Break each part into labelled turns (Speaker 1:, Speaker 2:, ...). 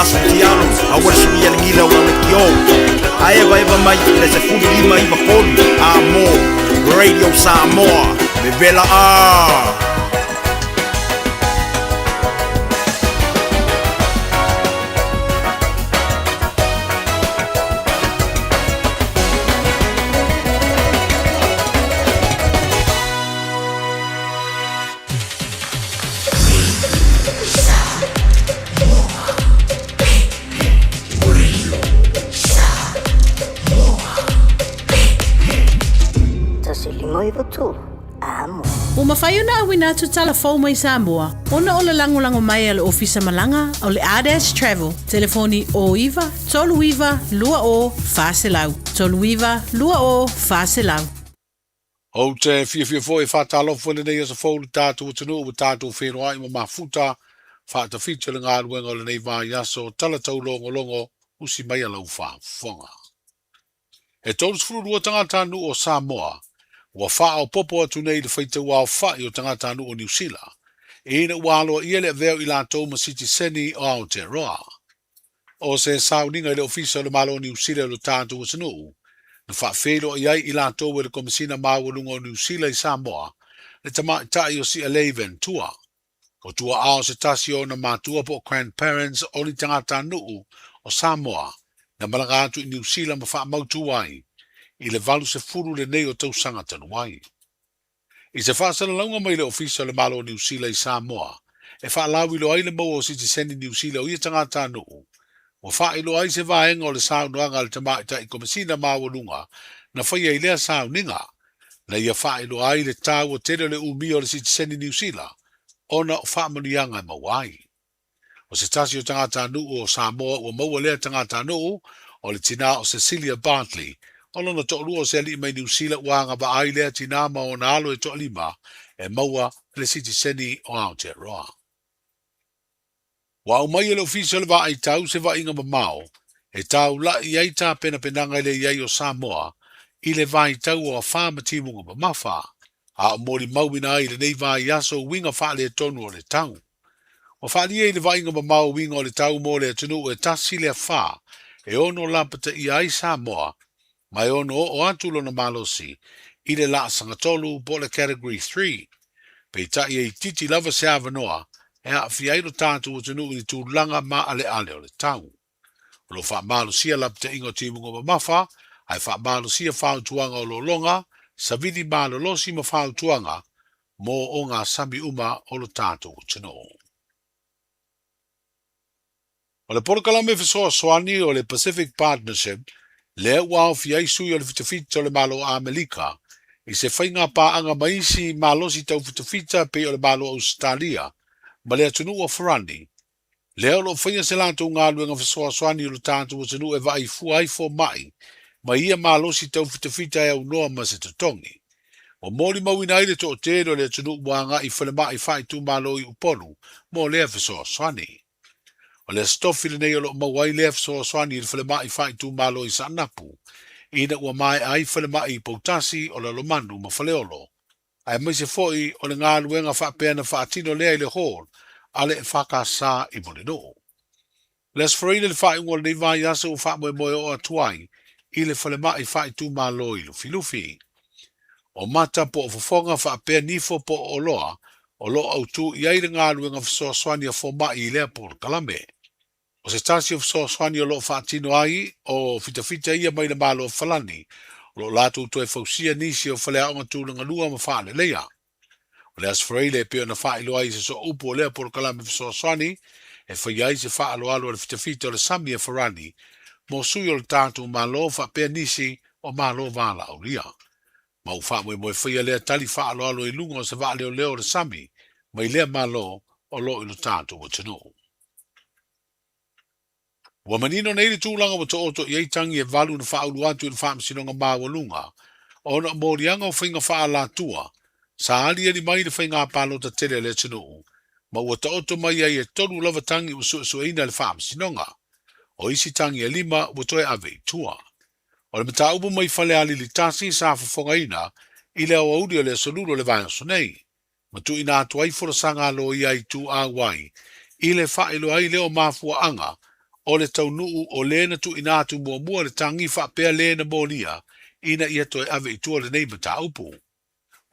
Speaker 1: Sitiano, aua le suia le gila o lau lekiō. Ae evaeva mai i le 15 93 A mo Radio Samoa, vevela a!
Speaker 2: 1 5 9 3 Amo.
Speaker 3: Ua mafai ona auina atu tala fou mai Samoa ona o le lagolago mai a le Ofisa Malaga o le Ardash Travel, telefoni 09 39 20 400, 39 20 400.
Speaker 4: Ou te fiafia foi e faatalofa i lenei aso fou i le tatou atunuu ua tatou feiloai ma mafuta faatafiti o le galuega o lenei vaiaso tala taulogologo usi mai a lau faafofoga. E 32 tagatanuu o Samoa ua faaopoopo atu nei i le faitauaofa'i o tagatanuu o Niu Sila ina ua aloaia le avea o i latou ma sitiseni o Aotearoa. O se sauniga i le Ofisa o le Malo o Niu Sila i lo tatou atunuu, na faafeiloai ai i latou e le Komesina Maualuga o Niu Sila i Samoa, le tamaitai o Si'alei Ventura. O tua'a o se tasi o ona matua po o grandparents o ni tagatanuu o Samoa na malaga atu i Niu Sila ma faamautu ai i le 80 lenei o tausaga talu ai. I se faasalalauga mai le Ofisa o le Malo o Niu Sila i Samoa e faalauiloa ai le maua o sitiseni Niu Sila o ia tagatanuu, ua faailoa ai se vaega o le saunoaga a le Tamaitai Komesina Maualuga na faia i lea sauniga, na ia faailoa ai le taua tele o le umia o le sitiseni Niu Sila ona o faamanuiaga e maua ai. O se tasi o tagatanuu o Samoa ua maua lea tagatanuu, o le tinā o Cecilia Bartley, o lona toalua o se alii mai Niu Sila ua agavaa ai lea tinā ma ona alo e toalima e maua le sitiseni o Aotearoa. Ua aumai e le Ofisa o le Vaai Tau se vaaiga mamao e taula'i ai tapenapenaga i le i ai o Samoa i le vaitau o afa ma timuga mamafa, a o molimauina ai i lenei vaiaso uiga faaletonu o le tau. Ua faaalia i le vaaiga mamao uiga o le tau mo le atunuu e tasi le afa e ono lapataia ai Samoa ma e ono oo atu lona malosi i le laasaga tolu po o le Category 3. Peitai e itiiti lava se avanoa e aafia ai lo tatou atunuu i ni tulaga maaleale o le tau. O lo o faamalosia lapataiga o timuga mamafa, ae faamalosia fautuaga o lologa, savili malolosi ma fautuaga mo ogasami uma o lo tatou atunuu. O le polokalame fesoasoani o le Pacific Partnership lea ua aofia ai sui o le fitafita o le Malo o Amerika i se faiga paaga ma isi malosi taufitafita pei o le Malo o Ausetalia ma le atunuu o Farani, lea o lo o faia se latou galuega fesoasoani i lo tatou atunuu e vaai fua ai foma'i ma ia malosi taufitafita e aunoa ma se totogi. Ua molimauina ai le toatele o le atunuu ua agai i falemai faaitumalo i Upolu mo lea fesoasoani. O le Aso Tofi lenei o lo o maua ai lea fesoasoani i le falemai faaitumalo i Saanapu, ina ua maea ai falemai i Poutasi, o Lalomanu ma Faleolo, aemaise foi o le galuega faapea na faatino lea i le hall a le EFKS i Mulinuu. Le Aso Faraile le faaiuga o lenei vaiaso ua faamoemoe oo atu ai i le falemai faaitumalo i Lufilufi. O mata po o fofoga faapea nifo po o oloa o lo o autū i ai le galuega fesoasoani a foma'i i lea polokalame. O se tasi o fesoasoani o lo o faatino ai o fitafita ia mai le Malo o Falani, o lo o latou toe fausia nisi o faleaoga tulagalua ma faaleleia. O le Aso Faraile e pei ona faailoa ai i se sooupu o lea polokalame fesoasoani e faia ai se faaaloalo a le fitafita o le sami e Farani mo sui o le tatou Malo faapea nisi o Malo valaaulia. Ma ua faamoemoe faia lea tali faaaloalo i luga o se vaaleoleo o le sami mai lea Malo o lo o i lo tatou atunuu. Ua manino nei le tulaga ua taoto i ai tagi e valu na faaulu atu i le Faamasinoga Maualuga ona o moliaga o faiga faaalatua sa aliali mai i le faiga palota tele a le atunuu ma ua taoto mai ai e tolu lava tagi ua suesueina e le Faamasinoga. O isi tagi e lima ua toe ave i tua. O le mataupu mai Falealili 1 sa fofogaina i le aoauli o le Aso Lulu o le vaiaso nei, ma tuuina atu ai folasaga a loia i ituau ai i le faailoa ai lea o mafuaaga o le taunuu o lē na tuuina atu muamua le tagi faapea lē na molia ina ia toe ave i tua lenei mataupu.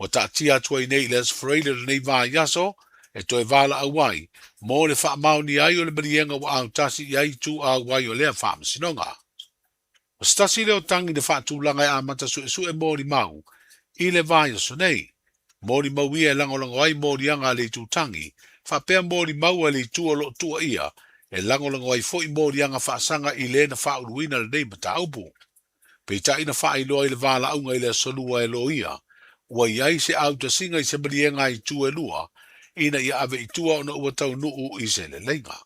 Speaker 4: Ua taatia atu ai nei i le Aso Faraile o lenei vaiaso e toe valaau ai mo le faamaonia ai o le maliega ua autasi i ai itu auai o lea faamasinoga. O se tasi lea o tagi na faatulaga e amata suesue molimau i le vaiaso nei. Molimau ia e lagolago ai moliaga a le itu tagi, faapea molimau a le itu o lo o tuuaia e lagolago ai foi moliaga faasaga i le na faauluina lenei mataupu. Peitai na faailoa i le valaauga i le Aso Lua e loia, ua i ai se autasiga i se maliega a itu e lua ina ia ave i tua ona ua taunuu i se leleiga.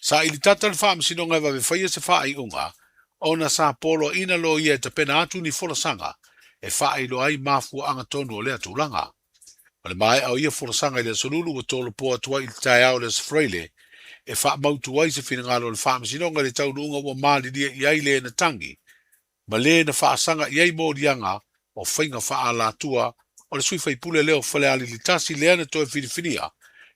Speaker 4: Saili tata le Faamasinoga e vave faia se faaiuga ona sa poloaiina loia e tapena atu ni folasaga e faailoa ai mafuaaga tonu o lea tulaga. O le maea o ia folasaga i le Aso Lulu ua tolopo atu ai i le taeao o le Aso Faraile e faamautu ai se finagalo o le Faamasinoga i le taunuuga ua malilie i ai le na tagi ma le na faasaga i ai moliaga o faiga faaalatua o le sui faipule lea o Falealili 1 lea na toe filifilia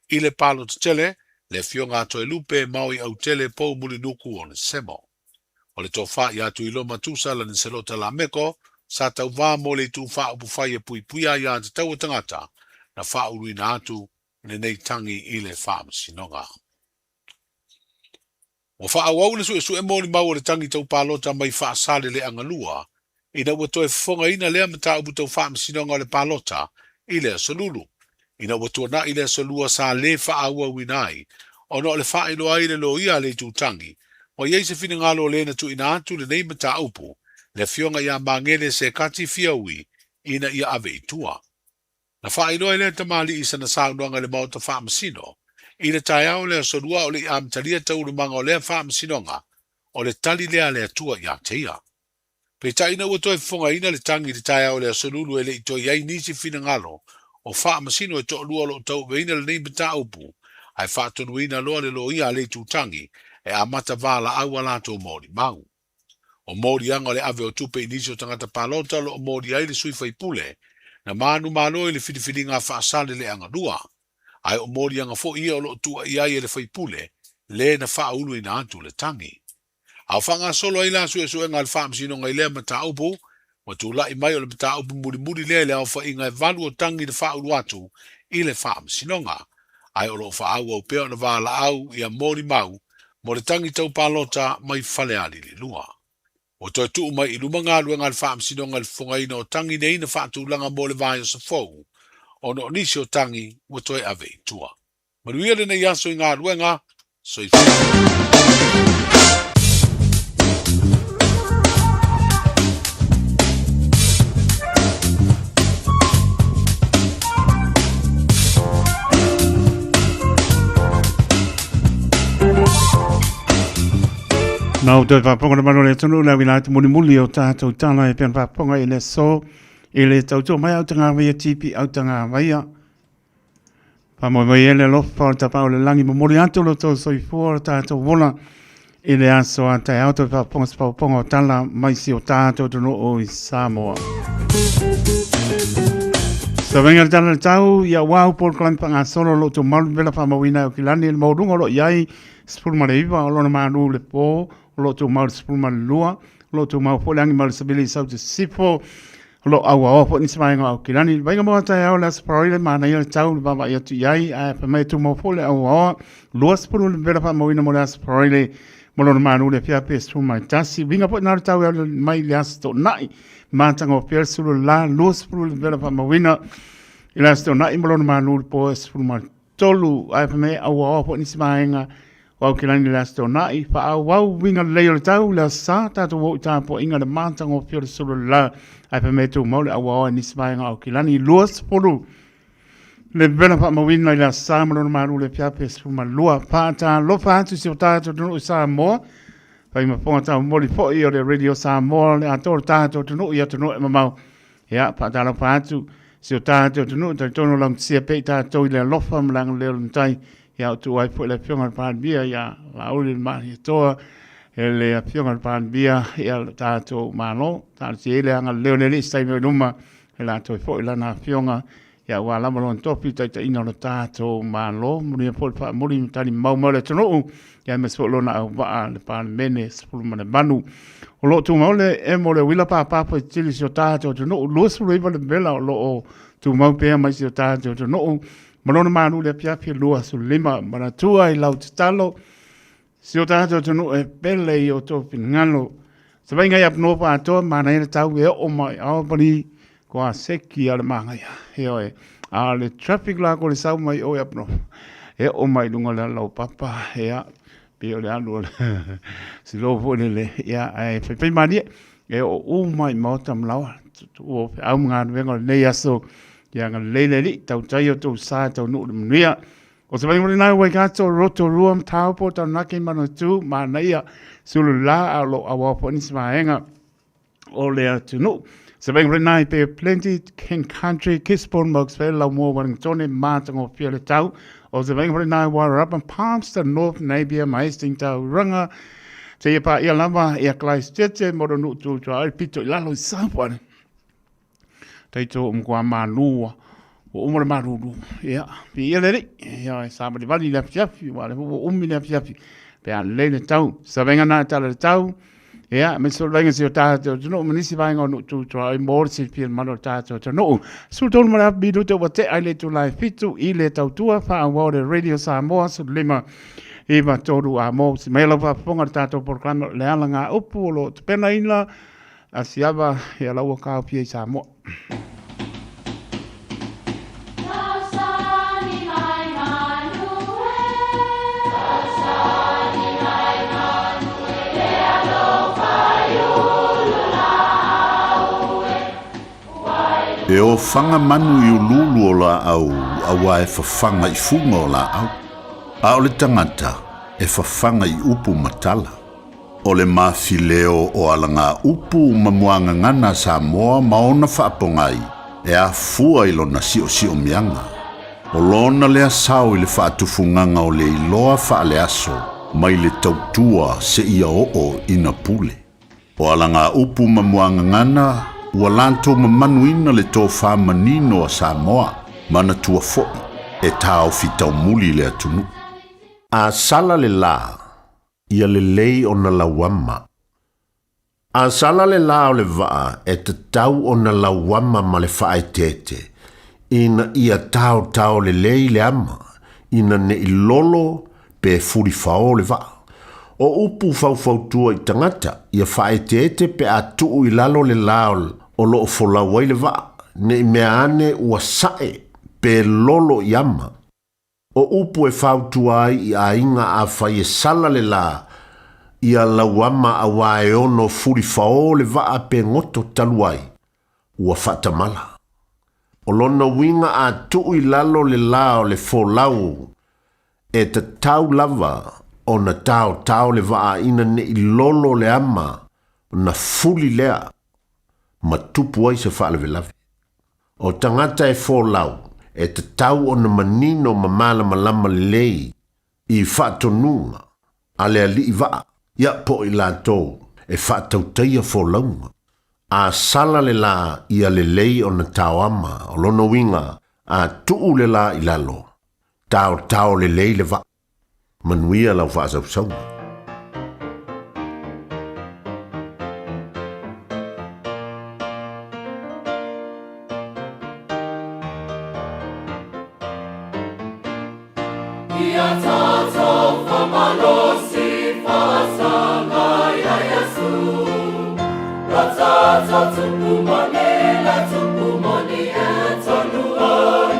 Speaker 4: i le palota tele, le afioga a Toelupe Maoi Autele Pou Mulinuku Onesemo. O le tofa ia Tuiloma Tusa Laniselota Lameko sa tauvā mo le itu faaupufai e puipuia aiatatau a tagata na faauluina atu lenei tagi i le Faamasinoga. Ua faaauau le suesue molimau o le tagi tau palota mai Faasaleleaga 2 ina ua toe fofogaina lea mataupu tau faamasinoga o le palota i le Aso Lulu, ina ua tuanai le Aso Lua sa lē faaauauina ai ona o le faailoa ai le loia a le itutagi ua i ai se finagalo o lē na tuuina atu lenei mataupu le afioga ia Magele Sekati Fiaui ina ia ave i tua. Na faailoa e lea tamalii i sana saunoaga i le Maota Faamasino i le taeao o le Aso Lua o le i amatalia taualumaga o lea faamasinoga, o le tali lea a le Atua ia te ia. Peitai ina ua toe fofogaina le tagi i le taeao o le Aso Lulu e le i toe i ai nisi finagalo o faamasino e toalua o lo o tauaveina lenei mataupu, ae faatonuina loa le loia a le itutagi e amata valaau a latou molimau. O moliaga o le ave o tupe i nisi o tagata palota o lo o molia ai le sui faipule na manumalo i le filifiliga a Faasaleleaga 2, ae o moliaga foi ia o lo o tuuaia ai e le faipule le na faauluina atu le tagi. A o faagasolo ai la suesuega a le Faamasinoga i lea mataupu, ua tulai mai o le mataupu mulimuli lea i le aofaiga e valu o tagi na faaulu atu i le Faamasinoga, ae o lo o faaauau pea ona valaau ia molimau mo le tagi tau palota mai Falealili 2. Ua toe tuu mai i luma galuega a le Faamasinoga i le fofogaina o tagi nei na faatulaga mo le vaiaso fou, ona o nisi o tagi ua toe ave i tua. Manuia lenei aso i galuega. Soifua.
Speaker 5: Nau toe faafofoga le mamalu o le atunuu le auina atu mulimuli o tatou tala e pei ona faafofoga i le aso i le tautua mai Autagavaia TP Autagavaia. Faamoemoe ai le alofa o le Tapaau o le Lagi, momoli atu lo outou soifua o le tatou ola i le aso a taeao toe faafofoga se paopaoga o tala mai si o tatou atunuu i Samoa. Savaiga le tala le tau, ia ua au polokalame faagasolo o lo outou malu vela faamauina e Aukilani le maualuga o lo o i ai 19 o lona malu le po o lo o tumau le 12 o lo o tumau foi le agi ma le savili i Saute Sisifo O lo o auaoa foi nisi vaega o Aukilani. Le vaiga mo taeao le Aso Faraile, manaia le tau le vaavaai atu i ai, ae fai mai e tumau foi le auaoa. 20 le vela faamauina mo le Aso Faraile mo lona malu le afiafi e 11. Uiga foi na o le tau e alu mai i le Aso Toonai, matagofie le sulu la, 20 le vela faamauina i le Aso Toonai mo lona malu le po e 13. Ae fai mai e auaoa foi nisi vaega o Aukilani i le Aso Toonai, faaauau uiga lelei o le tau, le Aso Sa, tatou o i tapuaiga le matagofie o le sulu o le la, ae fai mai e tumau le auaoa i nisi vaega o Aukilani. 20 le vela faamauina i le Aso Sa ma lona malu le afiafi e 12. Faatalofa atu i si o tatou atunuu i Samoa, fai ma fofoga taumoli foi o le Radio Samoa, le atoa o le tatou atunuu i atunuu e mamao. Ia, faatalofa atu si o tatou atunuu, talitonu o laugatasia pea i tatou i le alofa ma le agalelei o le Matai. Ia, o tuu ai foi le Afioga i le Palemia ia Laauli le Malietoa, e le Afioga i le Palemia ia le tatou Malo. Talosia ai le agalelei o le Alii i se taimi o i luma, e latou ai foi lana Afioga. Ia aua lava lona tofi i taitaiina o le tatou Malo, manuia foi le faamuli ma tali mau mai o le atunuu, ia aemaise foi lona auvaa le Palemene 18. O lo o tumau le emo o le uila pāpā faitili i si o tatou atunuu, 29 le mela o lo o tumau pea mai si o tatou atunuu, ma lona malu i le afiafi 25. Manatua i lau tatalo, Si o tatou atunuu e pele i o outou finagalo. Savaiga i Apanua Paatoa, manaia le tau e oo mai Albany, ko a seki a le manaia. Ioe, a o le traffic la ko le sau mai o i Apanua, e oo mai lunga le ala o papa, ia, pei o le alu o le silo foi lele, ia, ae faifai malie, e oo uma i maota ma laoa, ua feau ma galuega o lenei aso, ia agalelei le Alii, tautai o tou sa e taunuu i le manuia. O se vaimoli nai Waikato, Rotorua, Taupo, Taranaki, Manawatu, Manaia, Sulu la, a o lo auau foi nisi vaega o le atunuu. Se vaimoli nai Bay of Plenty, King Country, Gisborne, Marks Vale, Laumua, Wellingtone, Matagofia le tau. O se vaimoli nai Wairarapa, Palmerston North, Napier, ma Hastings, Tauranga, Seia paia lava ia Christchurch, Moronuu, Tutua, ai pito i lalo i Southland. Taito o matua mālū ua uma le malūlū. Ia, viia le Alii. Ia, e savalivali i le afiafi, aua o lea foi ua umi le afiafi pe a lelei le tau. Savega na e tala le tau. Ia, aemaise foi le vaega o si o tatou atunuu ma nisi vaega o nuu tu tuaoi mo le silafia mamalu o le tatou atunuu. 13 ma le afa minute ua tea i le itula e 7 i le tautua faaauau le Radio Samoa 15 9 3 a mo si mai lau faafofoga le tatou polokalame o le alagaupu o lo o tapenaina Asiava ia laua kaofia i Samoa.
Speaker 6: E ofaga manu i uluulu o laau auā e fafaga i fuga o laau, a o le tagata e fafaga i upu ma tala. O le mafileo o alagaupu ma muagagana a Samoa ma ona faapogai e afua i lona siosiomiaga. O lona lea sao i le faatufugaga o le iloa faaleaso mai le tautua seia oo ina pule. O alagaupu ma muagagana ua latou mamanuina le tofa manino a Samoa, manatua foi e taofi taumuli le atunuu. A sala le la, ia lelei ona lauama. A sala le la o le vaa e tatau ona lauama ma le faaeteete, ina ia taotao lelei le ama, ina ne i lolo pe fulifao le vaa. O upu faufautua i tagata, ia faaeteete pe a tuu i lalo le la o loo folau ai le vaa, ne i mea ane ua sae pe lolo i ama. O upu e fautua ai i aiga afai e sala le la, ia lauama auā e ono fulifaō le vaa pe goto talu ai, ua faatamala. O lona uiga a tuu i lalo le la o le folau, e tatau lava ona taotao le vaa ina ne i lolo le ama ona fuli lea ma tupu ai se faalavelave. O tagata e folau, e tatau ona manino ma malamalama lelei i faatonuga a le alii vaa, ia po o i latou e faatautaia folauga. A sala le la ia lelei ona taoama, o lona uiga, a tuu le la i lalo, taotao lelei le vaa. Manuia lau faasausauga.
Speaker 7: Ia tātou whamalosi whaasanga ia Yesu. La tātou tupu moni, la tupu moni e tonu ai.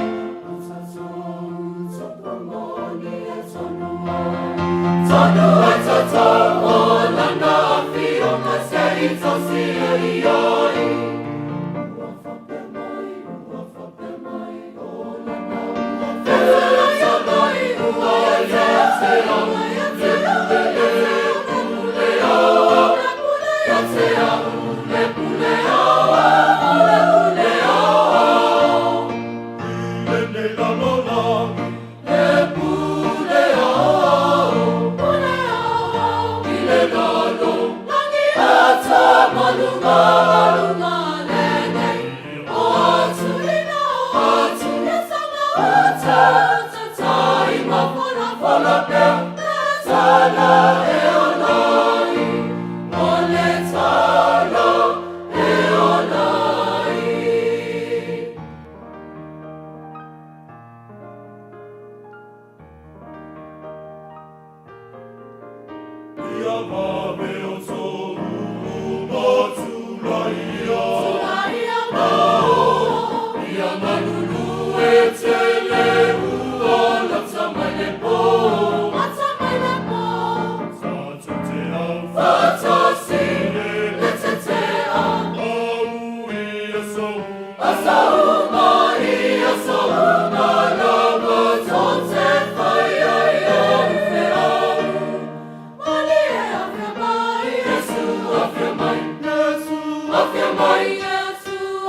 Speaker 7: mai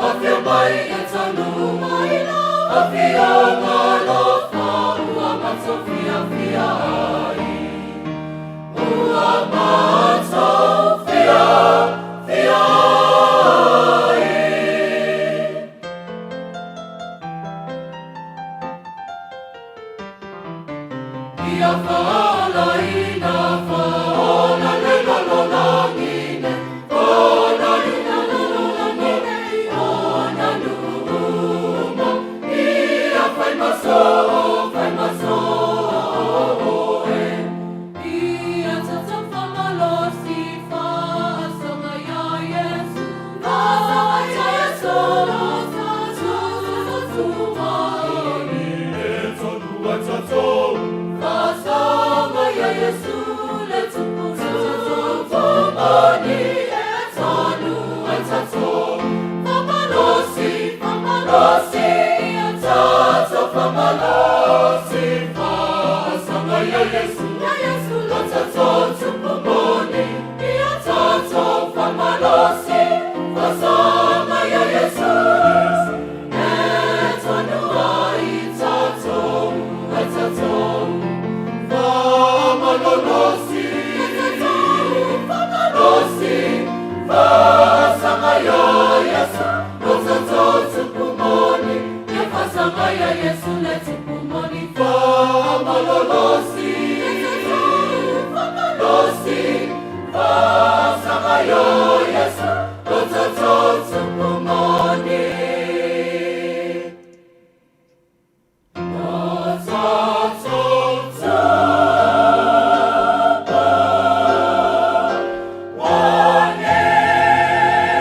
Speaker 7: Afio mai e taunuu mai Afioga alofa ua matou fiafia ai Ua matou fiafia ai. Ia faaolaina, faaola le lalolagi nei, faaolaina lalolagi nei, ona nuu uma. Ia fai ma soo, fai ma soo e. Ia tatou faamalosi, faasoga iā Iesu, faasoga iā Iesu,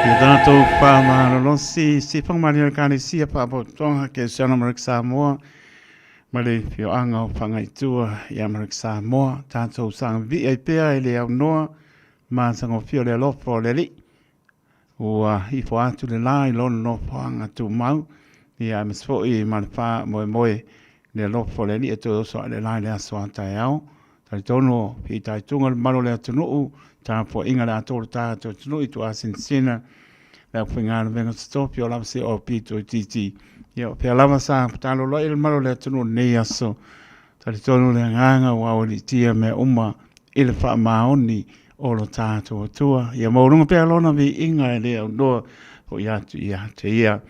Speaker 5: Ia tātou whāmalolosi, si whangamaria le Kālesia Whaapotoga ke Siana Marek Samoa, ma le fioanga o Whangaitua ia Marek Samoa, tātou sanga vii ai pea e le au noa, ma sangofia o le alofa o le Alii. Ua ifo atu le la i lona nofoaga tumau, ia aemaise foi ma le faamoemoe le alofa o le Alii e toe oso ae le la i le aso a taeao. Talitonu o fitaituga le mamalu o le atunuu, tapuaiga le atoa o le tatou atunuu i tuasinasina le aufaigaluega totofi o lava se o pito itiiti. Ia o fea lava sa talolo ai le mamalu o le atunuu i lenei aso. Talitonu le agaga ua aualiitia mea uma i le faamaoni o lo tatou Atua. Ia maualuga pea lona viiga e le aunoa foi atu ia te ia.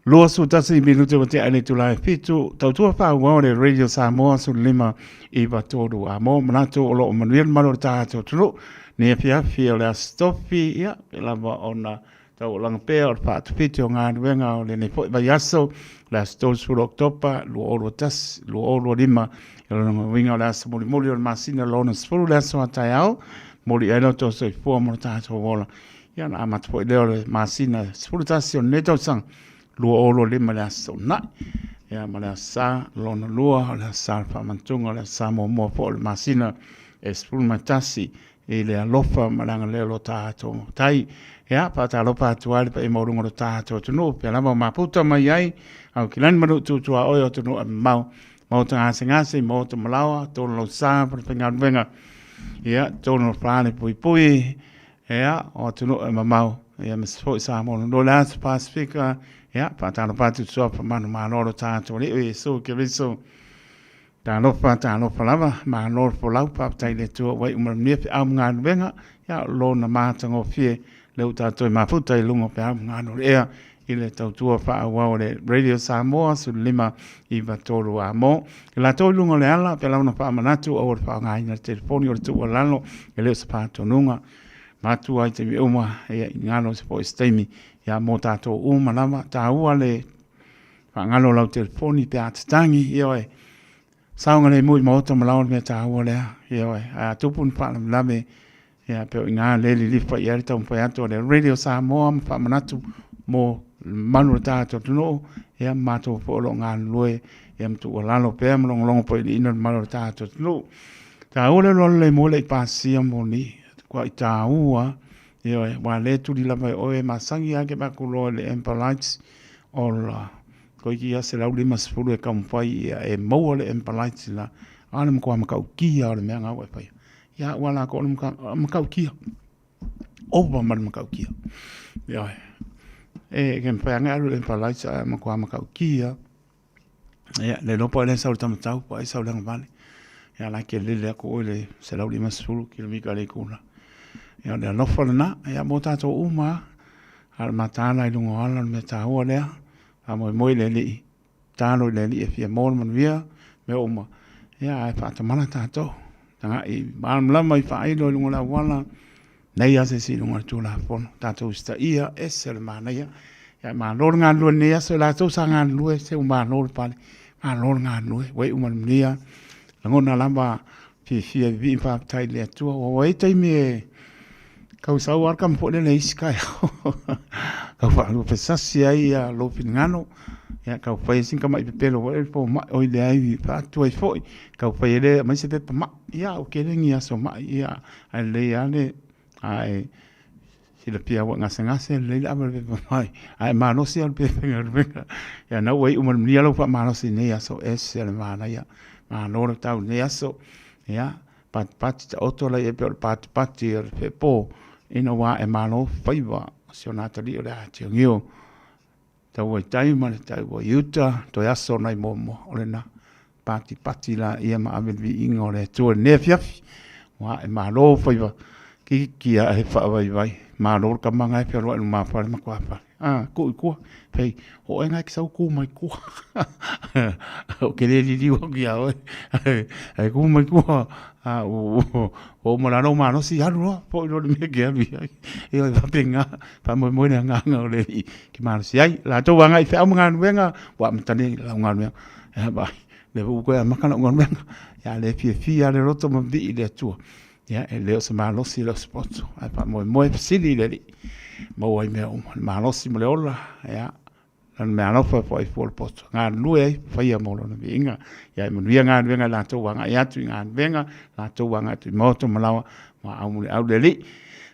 Speaker 5: 21 minute ua tea i le itula e 7, tautua faaauau le Radio Samoa 15 93 a mo manatu o lo o manuia le mamalu o le tatou atunuu. Nei afiafi o le Aso Tofi, ia, pe lava ona taualaga pea o le faatupiti o galuega o lenei foi vaiaso, le aso 30 Oketopa 2021, 2025, i lona uiga o le aso mulimuli o le masina lona 10 le aso a taeao, moli ai lo outou soifua mo le tatou ola. Ia ona amata foi lea o le masina 11 o lenei tausaga 2025 le aso Toonai. Ia ma le aso Sa lona lua o le aso Sa o le Faamanatuga o le aso Sa muamua foi o le masina e 11 i le alofa ma le agalelei o lo tatou Tai. Ia, faatalofa atu ai le paia maualuga o lo tatou atunuu, pea lava o mafuta mai ai, Aukilani ma Nuu tuaoe o atunuu e mamao, maota gasegase, maota malaoa, tonu lau sa ma le faigaluega, ia, tonu o fale puipui, ia, o atunuu e mamao, ia, ma se foi Samoa no le aso Pasifika, ia, faatalofa atu i suafa manumalo o lo tatou Alii o Iesu Keriso. Talofa, talofa lava, malo le folau, faafetai i le Atua ua iu manuia feau ma galuega, ia o lona matagofie lea ua tatou mafuta i luga o feau ma galuega ea i le tautua faaauau a le Radio Samoa 15 93 a mo. I latou i luga o le ala, pea lava ona faamanatu aua le faaaogaina le telefoni o le tuualalo e le o se faatonuga. Matua i taimi uma, ia i galo se foi se taimi, ia mo tatou uma lava, taua le Faagalo lau telefoni pe a tatagi, ioe. Saogalemu i maota ma laoa le mea taua lea, ioe. Ae a tupu ni faalavelave, ia pei o i ina lea e lilifa i ai le taumafai atu a le Radio Samoa ma faamanatu mo le mamalu o le tatou atunuu, ia ma matou foi o lo o galulue, ia ma tuualalo pea ma logologo foi i le ina o le mamalu o le tatou atunuu. Taua le alualu le moe le i pasia moni, kuai taua, ioe, aua lea e tuli lava e oe e masagi lava ke vaku loa i le amber lights, Ola, koe ki ia 150 e taumafai ia e maua le amber lights la, a le matua matautia o le mea na ua e faia. Ia ua la ko le matautia. ova ma le matautia. Ioe. E ke mawhai anga alu le mpalaisa a matua matautia. Ia, le iloa po o ai le sau i le tamatau, po o ai sau i le agavale. Ia, la e te lele atu oe i le 150 kilomita i le itula. Ia, o le alofa lena, ia, mo tatou uma lava. A o le mataala i luga o ala o le mea taua lea. Faamoemoe i le Alii, tatalo i le Alii e fia maua le manuia, mea uma, ia, ae faatamala tatou. Tagai malamalama i faailo i luga o le auala, Nei lava se isi i luga o le Tulafono, tatou usitaia, ese le manaia. Ia malo le galulue i lenei aso, i latou sa galulue, se ua malo le pale, malo le galulue, ua iu ma le manuia. Lagona lava fiafia e vivii ma faafetai i le Atua. Ua i ai taimi e tau sau lava le tama foi lele i isi taeao, tau faaluafesasi ai ia lou finagalo, ia tau fai ai sina tamai pepelo foi lele po o mai, oi leai, faatu ai foi, tau fai ai lea e aumai se pepa mai. Ia ua tele ni aso mai, ia Ae lelei lava le, a e silafia ua e gasegase, lelei le ave o le pepa mai, a e malosi lava le faigaluega. Ia na ua iu ma le manuia lou faamalosi i lenei aso, e ese le manaia. Malo le tau i lenei aso. Ia, patipati taoto la i ai pei o le patipati o le feepo ina ua ae malo faiva o si ona atalii o le atiogio. Tau ai tai ma le tau ai uta, toe aso nai moamoa, o lena. Patipati laia ma ave le viiga o le Atua i lenei afiafi. Ua ae malo faiva kiki ae faavaivai. Malo le tama na e fealuai i lumafale ma tuafale. Ah, tuu i tua. Fai, o oe na e te sau tu mai tua. Ou te le liliu atu ia oe. Ae tu mai tua. Ah, ua uma la lou malosi, alu loa, foi loa i le mea e te alu i ai. Ioe, faapena. Faamoemoe le agaga o le Alii ke malosi ai. Latou agai i feau ma galuega, ua amata nei lau galuega. Ia vaai, lea foi ua toe amata lau galuega. Ia le fiafia lava le loto ma vivii i le Atua. Ia e le o se malosi e le o se poto, ae faamoemoe fesili i le Alii, maua ai mea uma, le malosi ma le ola, ia Lona meaalofa e foai fua le poto, galulue ai, faia mo lona viiga. Ia e manuia galuega i latou ua agai atu i galuega, latou ua agai atu i maota ma laoa, ma au le Alii.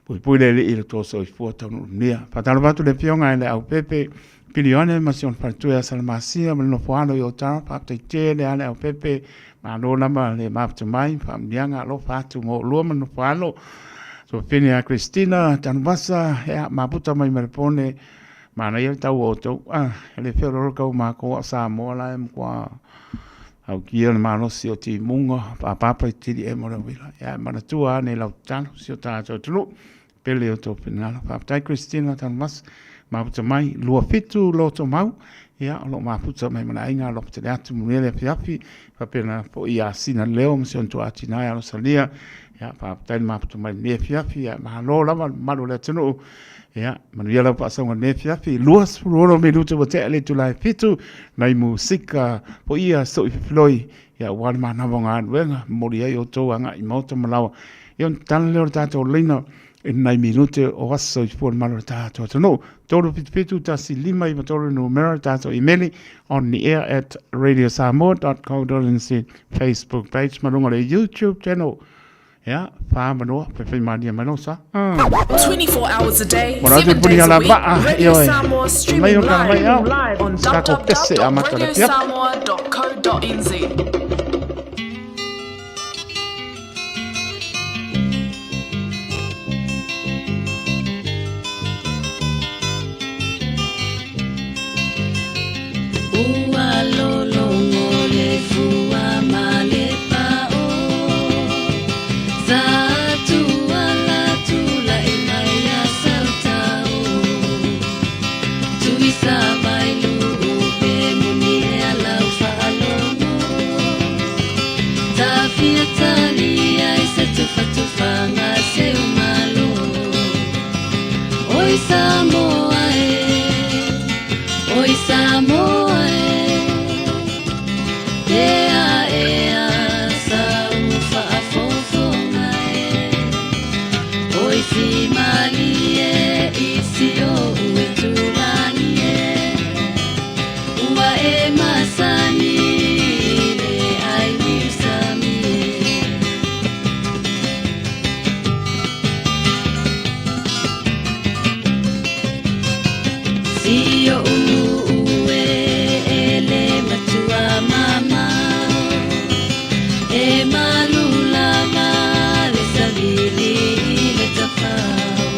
Speaker 5: Puipui le Alii i le tou soifua taunuu manuia. Faatalofa atu le Afioga i le Aupepe Pilione ma si ona faletua ia Salamasia ma le nofo alo i Otara. Faafetai tele lava le Aupepe, malo lava le mafuta mai, faamanuiaga alofa atu mo oulua ma le nofo alo. Tuafafine ia Christina Tanuvasa, ia maputa mai Melepone, Manaia le tau o outou. Ah, e le feoloolo tau o matou a o Samoa la e matua aukia le malosi o timuga, paapapa i tili ea mo le uila. Ia e manatua ane i lau tatalo si o tatou atunuu, pele i o outou finagalo. Faafetai Christina Tanuvasa, mafuta mai, 27 loto mau, ia o lo o mafuta mai ma le aiga, alofa tele atu, manuia le afiafi, faapena foi ia Sina Leo ma si ona tuaa tina ia Rosalia, ia faafetai le mafuta mai lenei afiafi, ia malo lava le mamalu o le atunuu. Ia, manuia lau faasauga i lenei afiafi. 26 minute ua tea le itula e 7, nai musika po ia soi fefiloi, ia aua le manava o galuega, momoli ai outou agai i maota ma laoa. Ia ona tatala lea o le tatou laina i nai minute o aso i fua le malu o le tatou atunuu. 377 1 5 9 3 numera le tatou imeli on the air at radiosamoa.co.nz Facebook page ma luga o le YouTube channel. Ia, whāmanoa, whai mānia mai sa.
Speaker 8: 24 hours a day, 7 days a week, Radio Samoa streaming live on www.radiosamoa.co.nz.
Speaker 9: Ua lologo le fua ma le pao Sa tuala tulai mai a sautao Tuisa vai lu'u pe moni e alau faalogo Tafia tali ai se tufatufaga seu malo Oi Samoa e Oi Samoa e Ea ea sau faafofoga e Oi fimalie i si ou itulagi e Ua e masani i le ai niusami e. Si oʻu nuu e e le matua mamao E malu lava le savili i le tafao.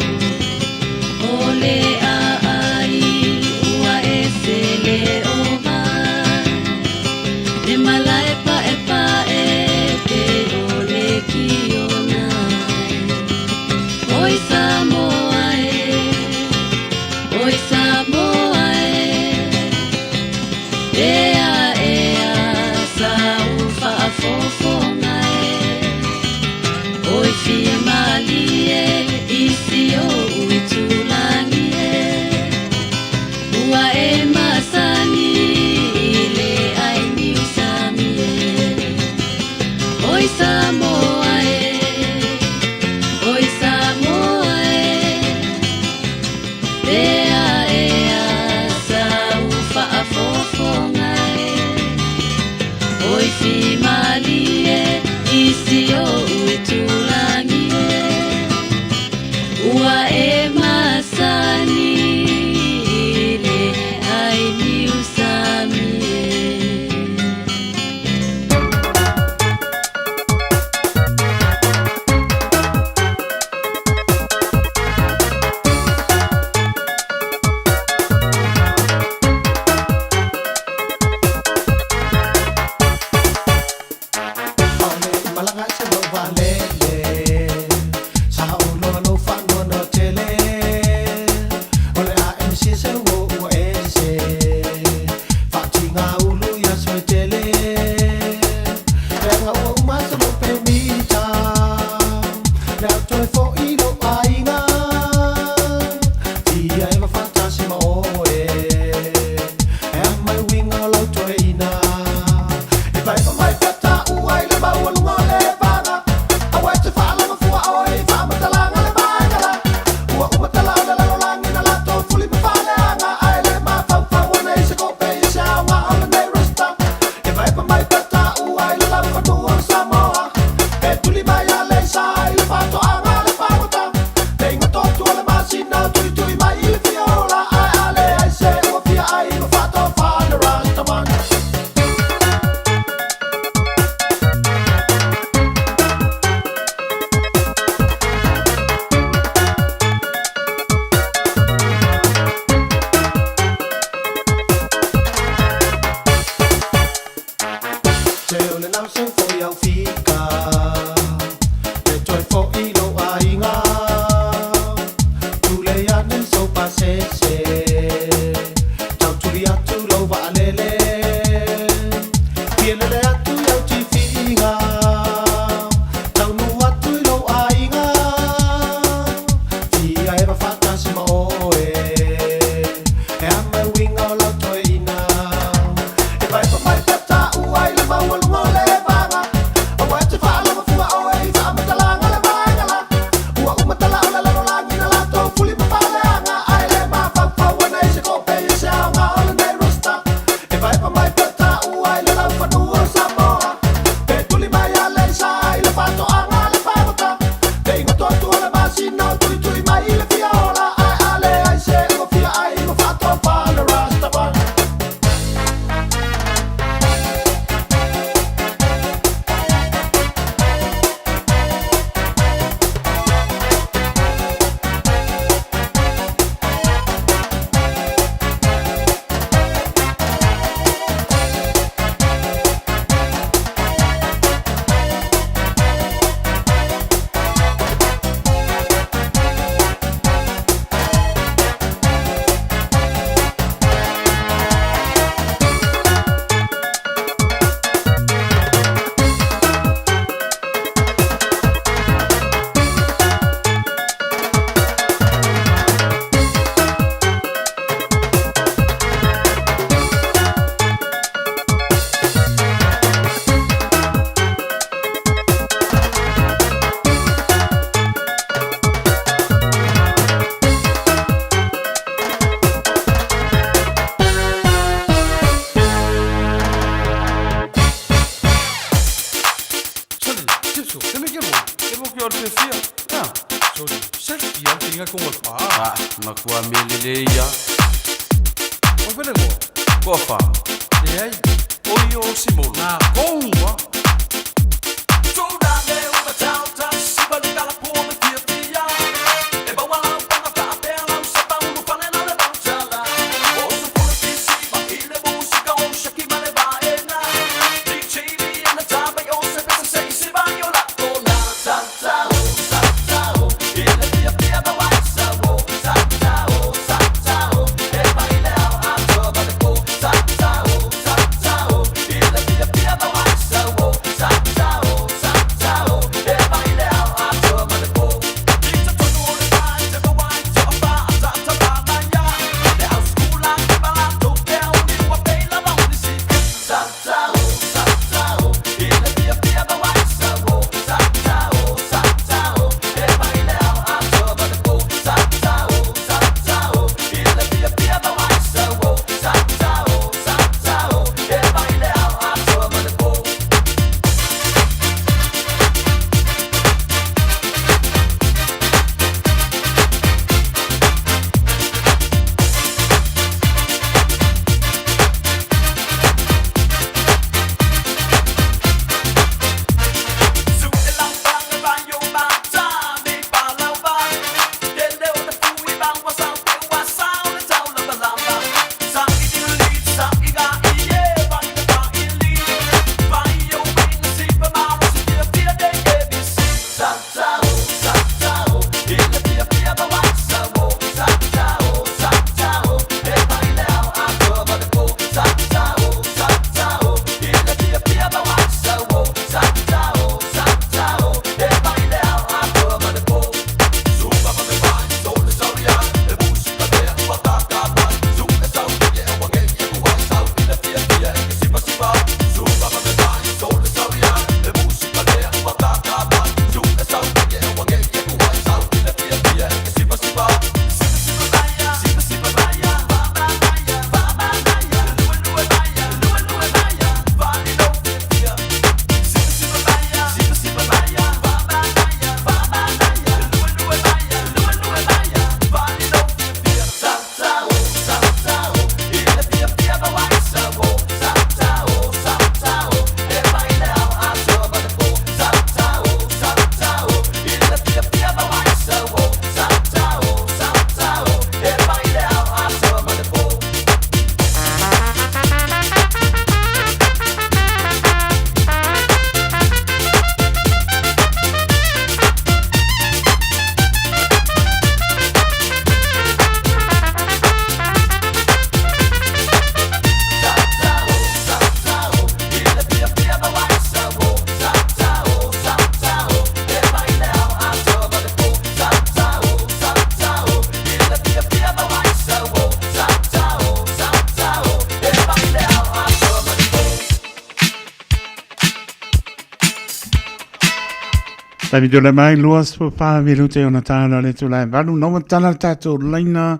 Speaker 5: Taimi tole mai 24 minute ona tāna le tūlai valu. No matala le tātou laina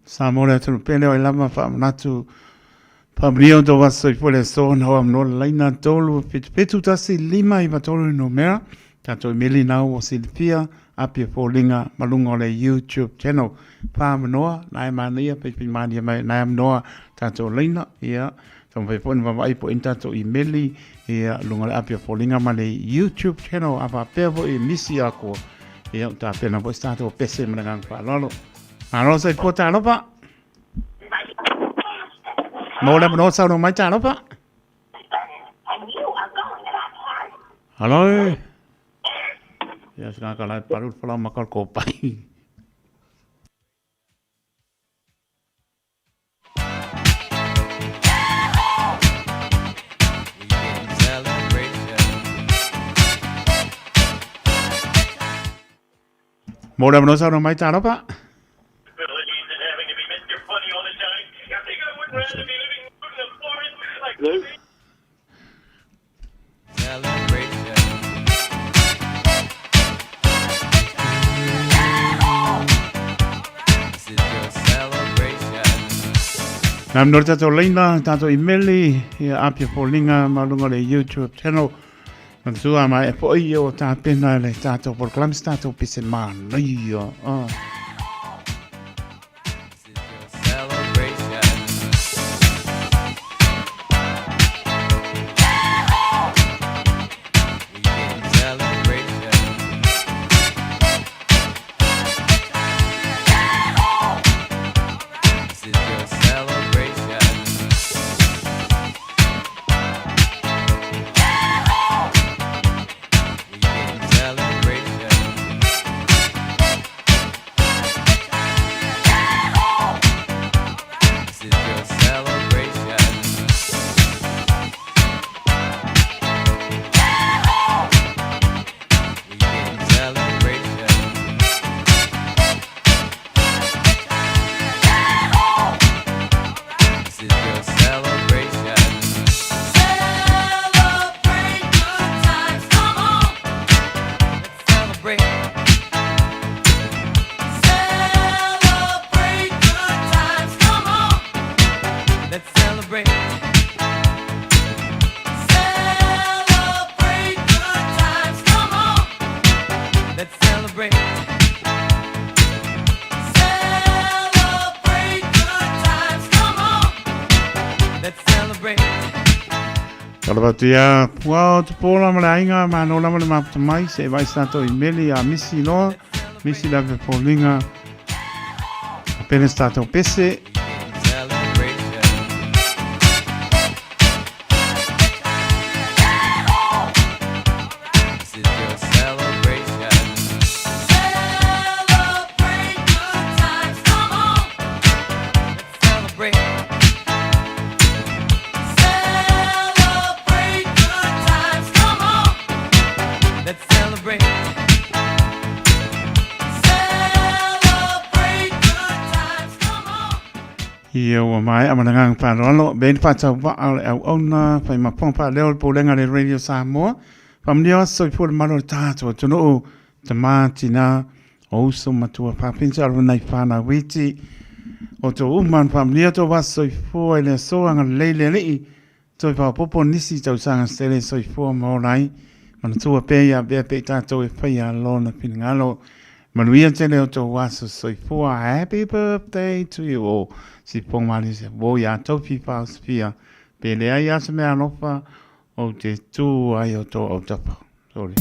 Speaker 5: sa mo le atu pele o lama whaamanatu whaamania o tō waso i pole so na hoa mnoa laina tolu fitu fitu tasi lima iva tolu no mea. Tātou meli nau o silifia apia fōlinga malunga o le YouTube channel. Whaamanoa, nai mania, peipi mania mai, nai amnoa tātou laina, ia. Taumafai foi ona vaavaai po o i tatou imeli ia luga o le api o foliga ma le YouTube channel a faapea foi e misi akoa ia ua tapena foi se tatou pese ma le agaga faaaloalo. Malo soifua talofa. Mo le avanoa saunoa mai talofa. Hello. Ia se kaka lai paru le falau maka o le kopai. Mo le avanoa saunoa mai talofa. Nā mnore tātou leina, tātou imeli, ia Apia Fōlinga ma lunga le YouTube channel. Nā tua mai e po i o tā pena le tātou polokalame se tātou pese mānaia. Ah. Talofa atu ia Puao Tupuola ma le aiga, malo lava le mafuta mai, se i vaai se tatou imeli ia misi loa, misi le ave foliga, pele se tatou pese. Ia ua maea ma le agaga faaaloalo, avea le faatauvaa o le auauna, fai ma fofoga faaleo o le Pulega a le Radio Samoa. Faamanuia aso soifua le malu o le tatou atunuu, tama, tina, o uso matua fafine alo nai fanau iti, o tou uma na faamanuia tou aso soifua i le aso agalelei le Alii, toe faaopoopo nisi tausaga se tele soifua ma ola ai, manatua pea ia avea pea i tatou e faia Lona finagalo. Manuia tele o tou aso soifua. Happy birthday to you all. Sipoga malie ua ia tou fifa osifia. Pe leai lava se mea alofa, ou te tu ai o tou autafa. Sorry.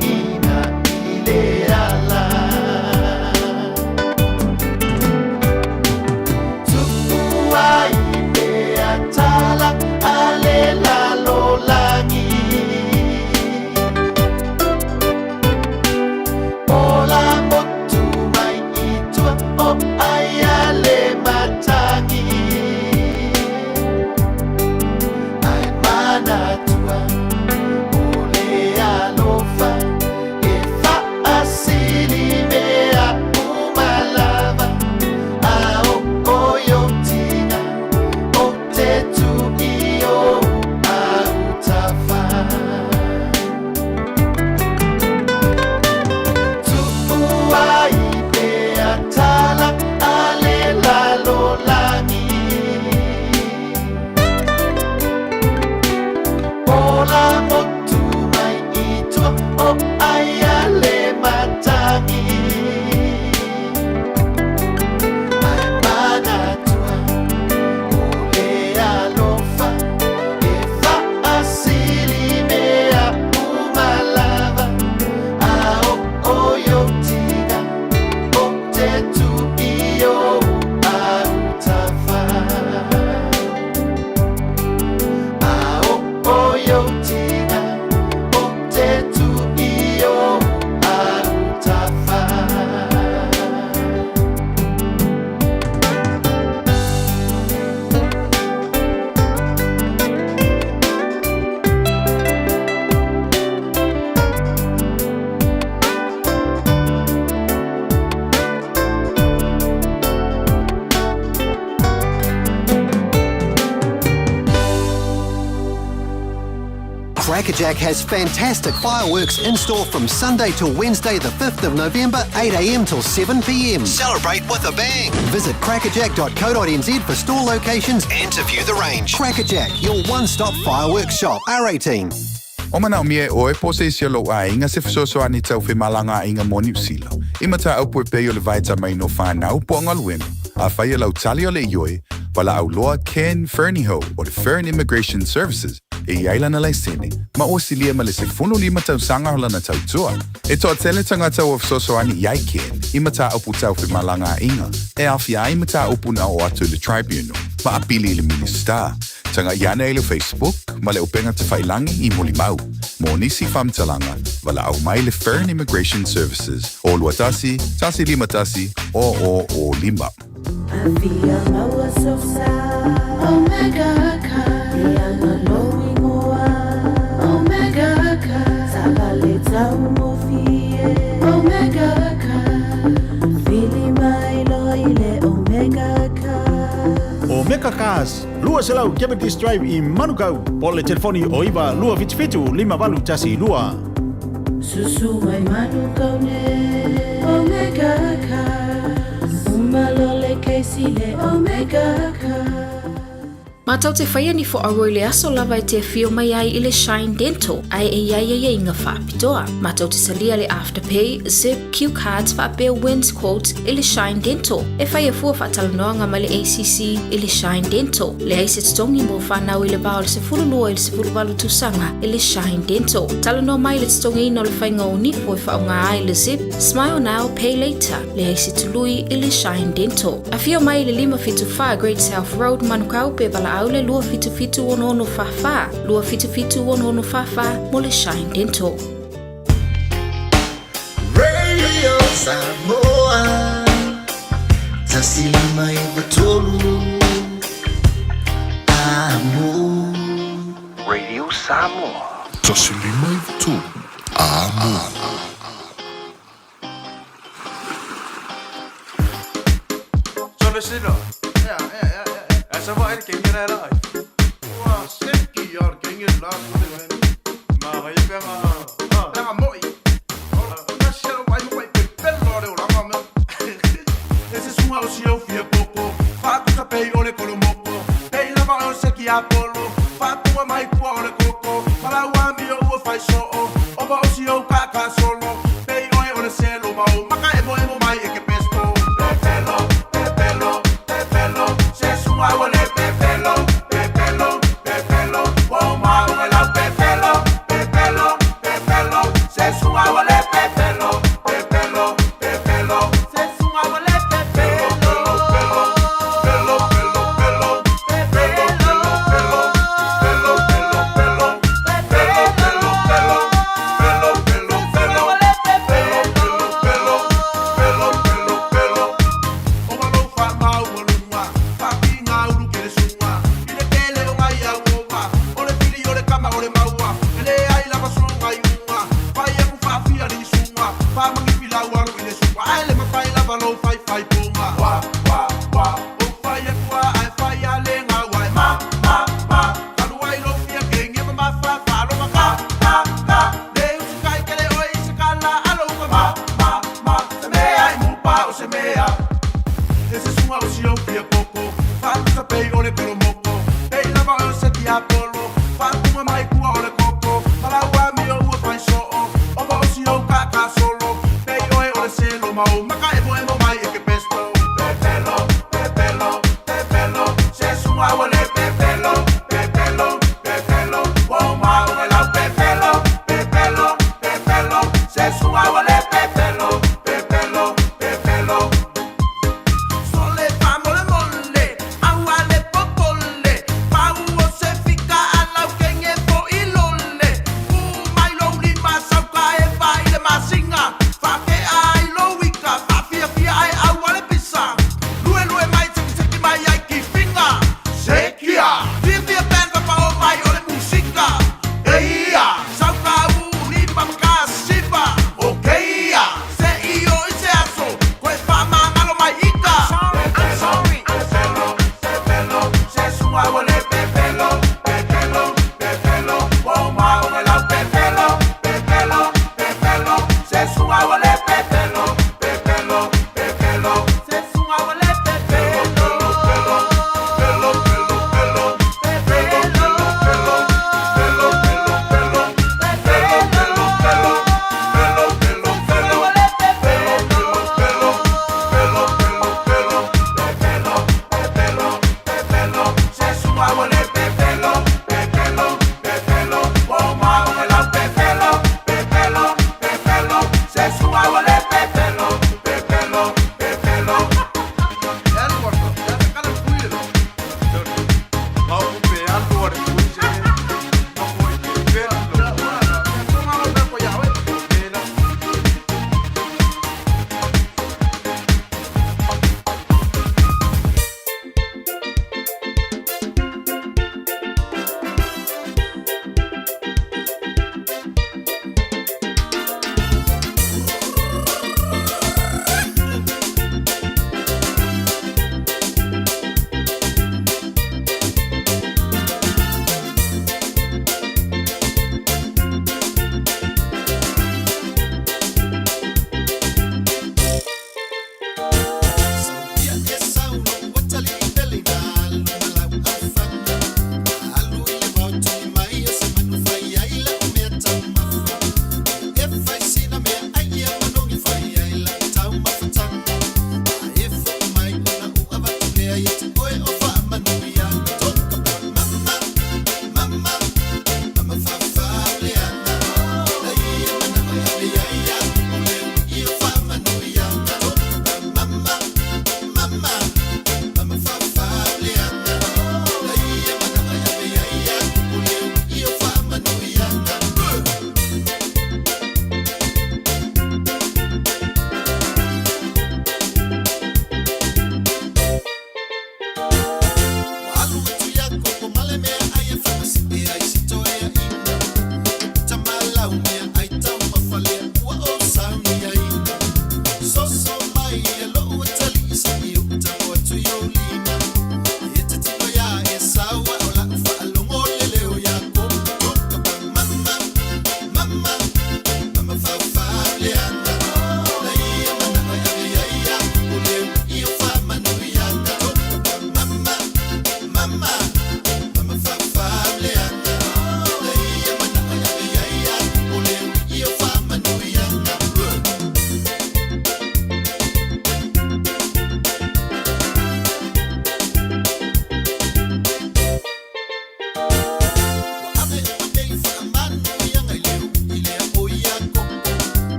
Speaker 10: ina i le ala. Tu'u ai pea tala a le lalolagi. Ola motu mai i tua o ai a le matagi. Ai manatua o le alofa e faasili mea uma lava. A o oiotiga o te tu i ou autafa. Tu'u ai pea tala a le lalolagi. Ola motu mai i tua o ai a le matagi. Ai manatua o le alofa e faasili mea uma lava. A o oiotiga o te tu i ou autafa. A o oiotiga o te tu i ou autafa.
Speaker 11: Crackerjack has fantastic fireworks in store from Sunday till Wednesday, the 5th of November, 8am till 7pm. Celebrate with a bang! Visit crackerjack.co.nz for store locations and to view the range. Crackerjack, your one stop fireworks shop. R18.
Speaker 12: O manaomia e ʻoe po o se isi o lou aiga se fesoasoani tau femalagaaiga mo Niu Sila, i mataupu e pei o le vaetamaina o fanau po o galuega. Afai o lau tali o le ioe, valaau loa Ken Fernihough o le Fern Immigration Services e i ai lana laisene, ma ua silia ma le 15 tausaga o lana tautua. E toatele tagata ua fesoasoani i ai Ken i mataupu tau femalagaaiga e aofia ai mataupu na oo atu i le Tribunal ma apili i le Minisita. Tagai ane i le Facebook ma le upega tafailagi i Molimau. Mo nisi faamatalaga, valaau mai le Fern Immigration Services o 21 151 0005.
Speaker 9: Afia maua sou sa Omega Car Ianga lou igoa Omega Car Taavale taugofie Omega Car Vili mai loa i le Omega Car.
Speaker 13: Omega Cars, 200 Cavendish Drive i Manukau, po o le telefoni o 9 277 5812.
Speaker 9: Susu mai Manukau nei Omega Cars Uma loa le kesi le Omega Cars.
Speaker 14: Matou te whaia ni whoaua i le aso lava e te awhio mai ai i le Shine Dental, ae e iai aiaiga faapitoa. Matou te talia le Afterpay, Zip, Q Cards faapea Wins Quotes i le Shine Dental. E whaia fua faatalanoaga ma le ACC i le Shine Dental. Leai se totogi mo whanau i le va o le 12 i le 18 tausaga i le Shine Dental. Talanoa mai i le totogiina o le faiga o nipo e faaaoga ai le Zip, Smile Now, Pay Later. Leai se tului i le Shine Dental. Afio mai i le 574 Great South Road, Manukau pe valaau le 277 6644, 277 6644 mo le Shine Dental.
Speaker 10: Radio Samoa 105 9 3 Amo.
Speaker 15: Radio Samoa.
Speaker 6: 105 9 3 Amo.
Speaker 16: Solo sila.
Speaker 17: Ja, ja, ja, ja.
Speaker 16: Altså, hvor er det gengene er der?
Speaker 17: Ua seki o le genge la ku le meni.
Speaker 16: Maria penga.
Speaker 17: Penga moi. Na sia wai mo wai pepelo le o langa me.
Speaker 16: E se sunga o sia o fia koko. Fa tu pei o le kolomoko. Pei lava o seki a polo. Fa tua mai kua o le koko. Pala ua mi o ua fai so o. Ova o si o ka ka solo. Pei oe o le selo ma o maka e mo e mo mai e ke pesto. Pepelo, pepelo, pepelo. Se sunga o le pepelo, pepelo, pepelo. O ma o la pepelo, pepelo, pepelo. Se sunga maua E le ai lava soga i uga Fai aku faafia li suga Faamagifilau alu i le suga Ae le mafai lava lou faifai poga Wa, wa, wa O fai aku a ae fai a le gau ai Ma, ma, ma Kalu ai lou fia kenge ma mafa Faaloga ka, ka, ka Le usikai kele oi se kala alo uga Ma, ma, ma Se mea i mupa o se mea E se suga o si au fia koko Faalusa pei o le kolomoko Pei lava o se tiapolo Faatunga mai kua o le koko Malau amio ua fai soo Ova o si au kakasolo Pei oe o le selo ma o maka e mo mai e ke pesto Pepelo, pepelo, pepelo Se suga ua le pepelo, pepelo, pepelo Ua o maunga lau pepelo, pepelo, pepelo Se suga ua le pepelo, pepelo, pepelo Sole fa mole mole, aua le popole, pau o se fika alau kenge po ilole. Ku mai lou lima sauka e fa i le masinga, fa ke ai lou ika,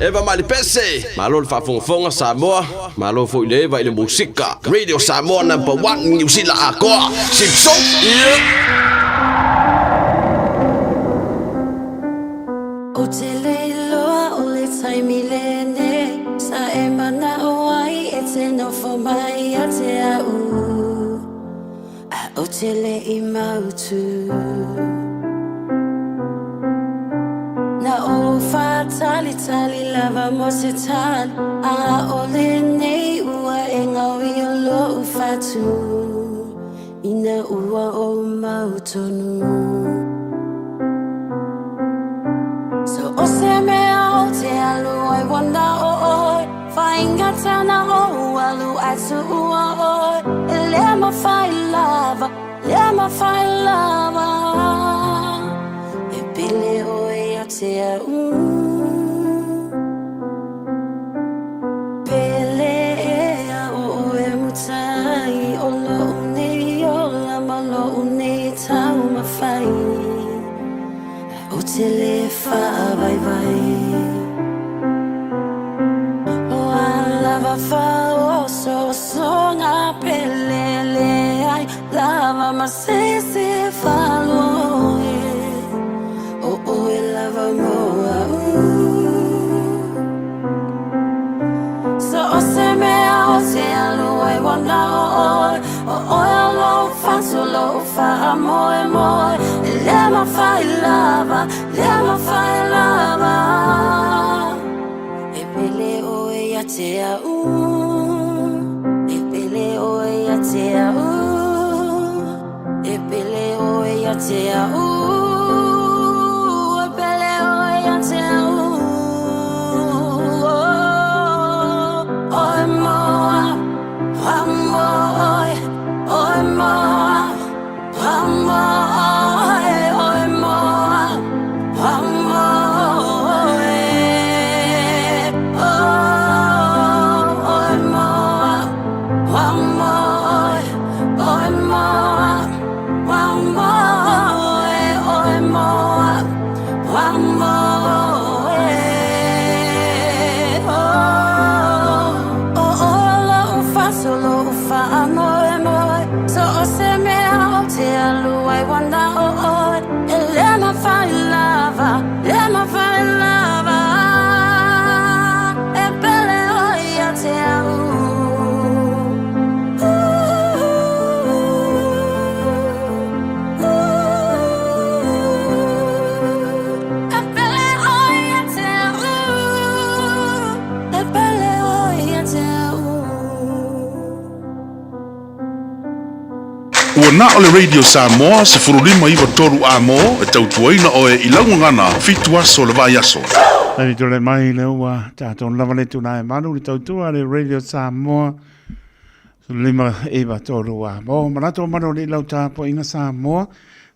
Speaker 18: Eva mai le pese. Malo le faafogafoga Samoa, malo foi le Eva i le musika. Radio Samoa number one Niu Sila atoa. Simpson. Yeah.
Speaker 9: Ou te le iloa o le taimi lenei Sa e mana'o ai e te nofo mai ia te a'u A ou te le i mautu Na ou whātalitali lava mo se tali A o lenei ua e ngau i o lo'u whatu Ina ua ou mau tonu So o se mea o te alu ai wana o oe Whainga tana o alu ai tuua oe E le mawhai lava, le mawhai lava E pele oe ia te au Pele ea o oe mutai O lo'u nei ola ma lo'u nei taumafai Ou te le faavaivai O a lava faaosoosoga pele leai lava ma se isi faaloe O oe lava mo a'u So o se mea o te alu ai wana o oe O oe o lou fatu lou faamoemoe E le mafai lava, le mafai lava E pele oe ia te a'u E pele oe ia te a'u E pele oe ia te a'u E pele oe ia te a'u Oe moa, oa moe Oe moa, oa moe Oe moa, oa moe Oh, oe moa, oa moe Oe moa, oa moe Oe moa, oa moe Oh, o oe lo'u fatu lo'u faamoemoe So o se mea o te alu ai wana o oe E le mafai lava, le mafai lava E pele oe ia te a'u E pele oe ia te a'u E pele oe ia te a'u
Speaker 4: Ua na o le Radio Samoa 1593 A-mo e tautuaina oe i lau gagana fitu aso o le vaiaso.
Speaker 5: Taimi tole mai le ua tatou lava le tuna e malu le tautua le Radio Samoa 1593 A-mo. Manatu o malu li lau tapuaiga Samoa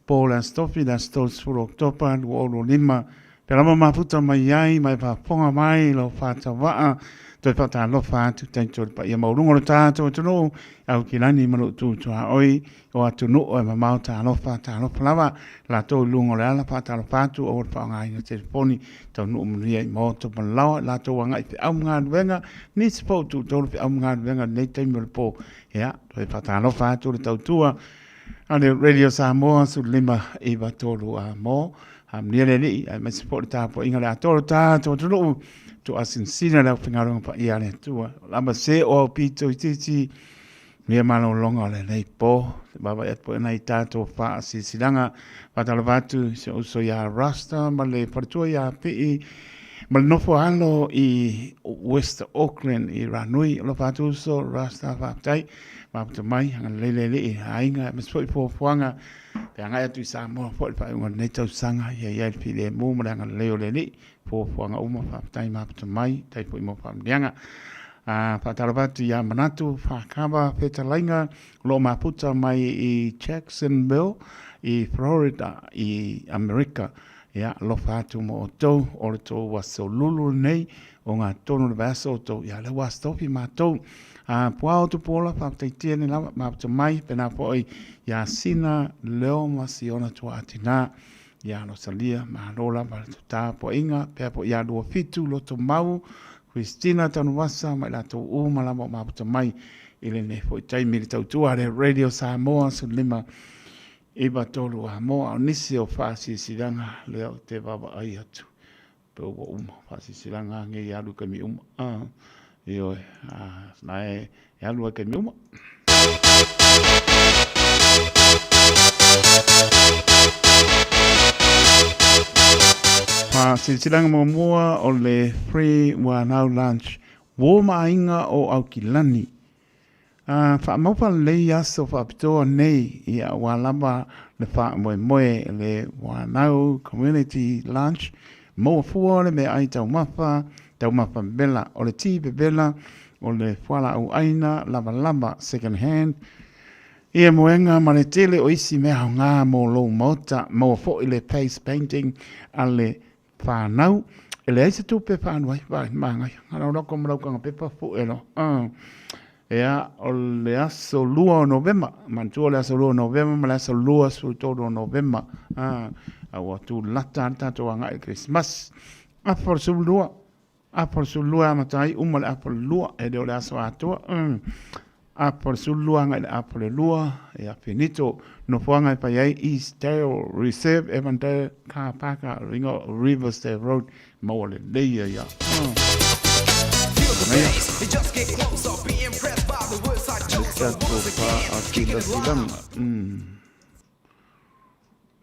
Speaker 5: po le Aso Tofi le aso 30 Oketopa 2025 Pea lava mafuta mai ai ma e faafofoga mai lau faatauaa toe faatalofa atu taito le paia maualuga o le tatou atunuu Aukilani ma lou tu tuaoi o atunuu e mamao talofa talofa lava latou i luga o le ala faatalofa atu aua le faaaogaina telefoni taunuu manuia i maota ma laoa i latou agai feau ma galuega nisi foi o tuutolu feau ma galuega i lenei taimi o le po ia toe faatalofa atu le tautua a le Radio Samoa 1593 a mo Amuia le Alii, aemaise foi le tapuaiga le atoa o le tatou atunuu, toasinsina le aufaigaluega paia a le Atua. O lava se o au pito itiiti, mea malologa o lenei po, te vaavaai atu foi nai tatou faasilasilaga. Faatalofa atu i si ou uso ia Rasta ma le faletua ia Pii ma le nofo alo i West Auckland i Ranui. Alofa atu uso Rasta, faafetai. Mafuta mai, agalelei le Alii, aiga, aemaise foi fuafuaga Pe agai atu i Samoa foi le faaiuga o lenei tausaga, ia i ai le filemu ma le agalelei o le Alii, fuafuaga uma, faafetai mafuta mai, tai foi mo faamanuiaga. Faatalofa atu ia Manatu Fakava Fetalaiga o lo o mafuta mai i Jacksonville i Florida i Amerika. Ia, alofa atu mo outou, o le tou aso lulu lenei, o ngā tonu le vaiaso o tou, ia lea ua aso tofi matou. A puao tupuola faafetai tele lava mafuta mai pena foi ia Sina Leo ma Siona Tuaatina. Ia Rosalia, malo lava le tapuaiga, pea po ia 27 Lotomau, Christina Tanuvasa ma i latou uma lava o mafuta mai i lenei foi taimi i le tautua a le Radio Samoa 15 9 3 Amoa. O nisi o faasilasilaga lea ou te vaavaai atu pe ua uma faasilasilaga nei e alu i taimi uma. Ioe, na e alu ai taimi uma. Faasilasilaga muamua o le Free Whanau Lunch Uo ma Aiga o Aukilani. Faamau faalelei aso faapitoa nei ia aua lava le faamoemoe le Whanau Community Lunch maua fua le meaai taumafa, taumafa vela, o le ti vevela, o le fualaau aina lavalava, second hand, ia moega ma le tele o isi mea aoga mo lou maota, maua foi le face painting a le whanau. E leai se tupe whaanu ai, wai, māngai. Ngā rau rako ma raukanga pepa, fu e lo. Ea, o le aso 2 o Novema, manatua o le aso 2 o Novema ma le aso 23 o Novema. A ua tūlata le tātou agai i Christmas. Afa o le 12, afa o le 12 amata ai, uma le afa o le 2, e le o le aso atoa. Afa o le 12 agai le afa o le 2, ia finito. Nofoaga e fai ai Eastdale Reserve, Evandale Car Park, ringa o Riversdale Road, maua lelei ai ia. Manaia. Le tatou faasilasilaga.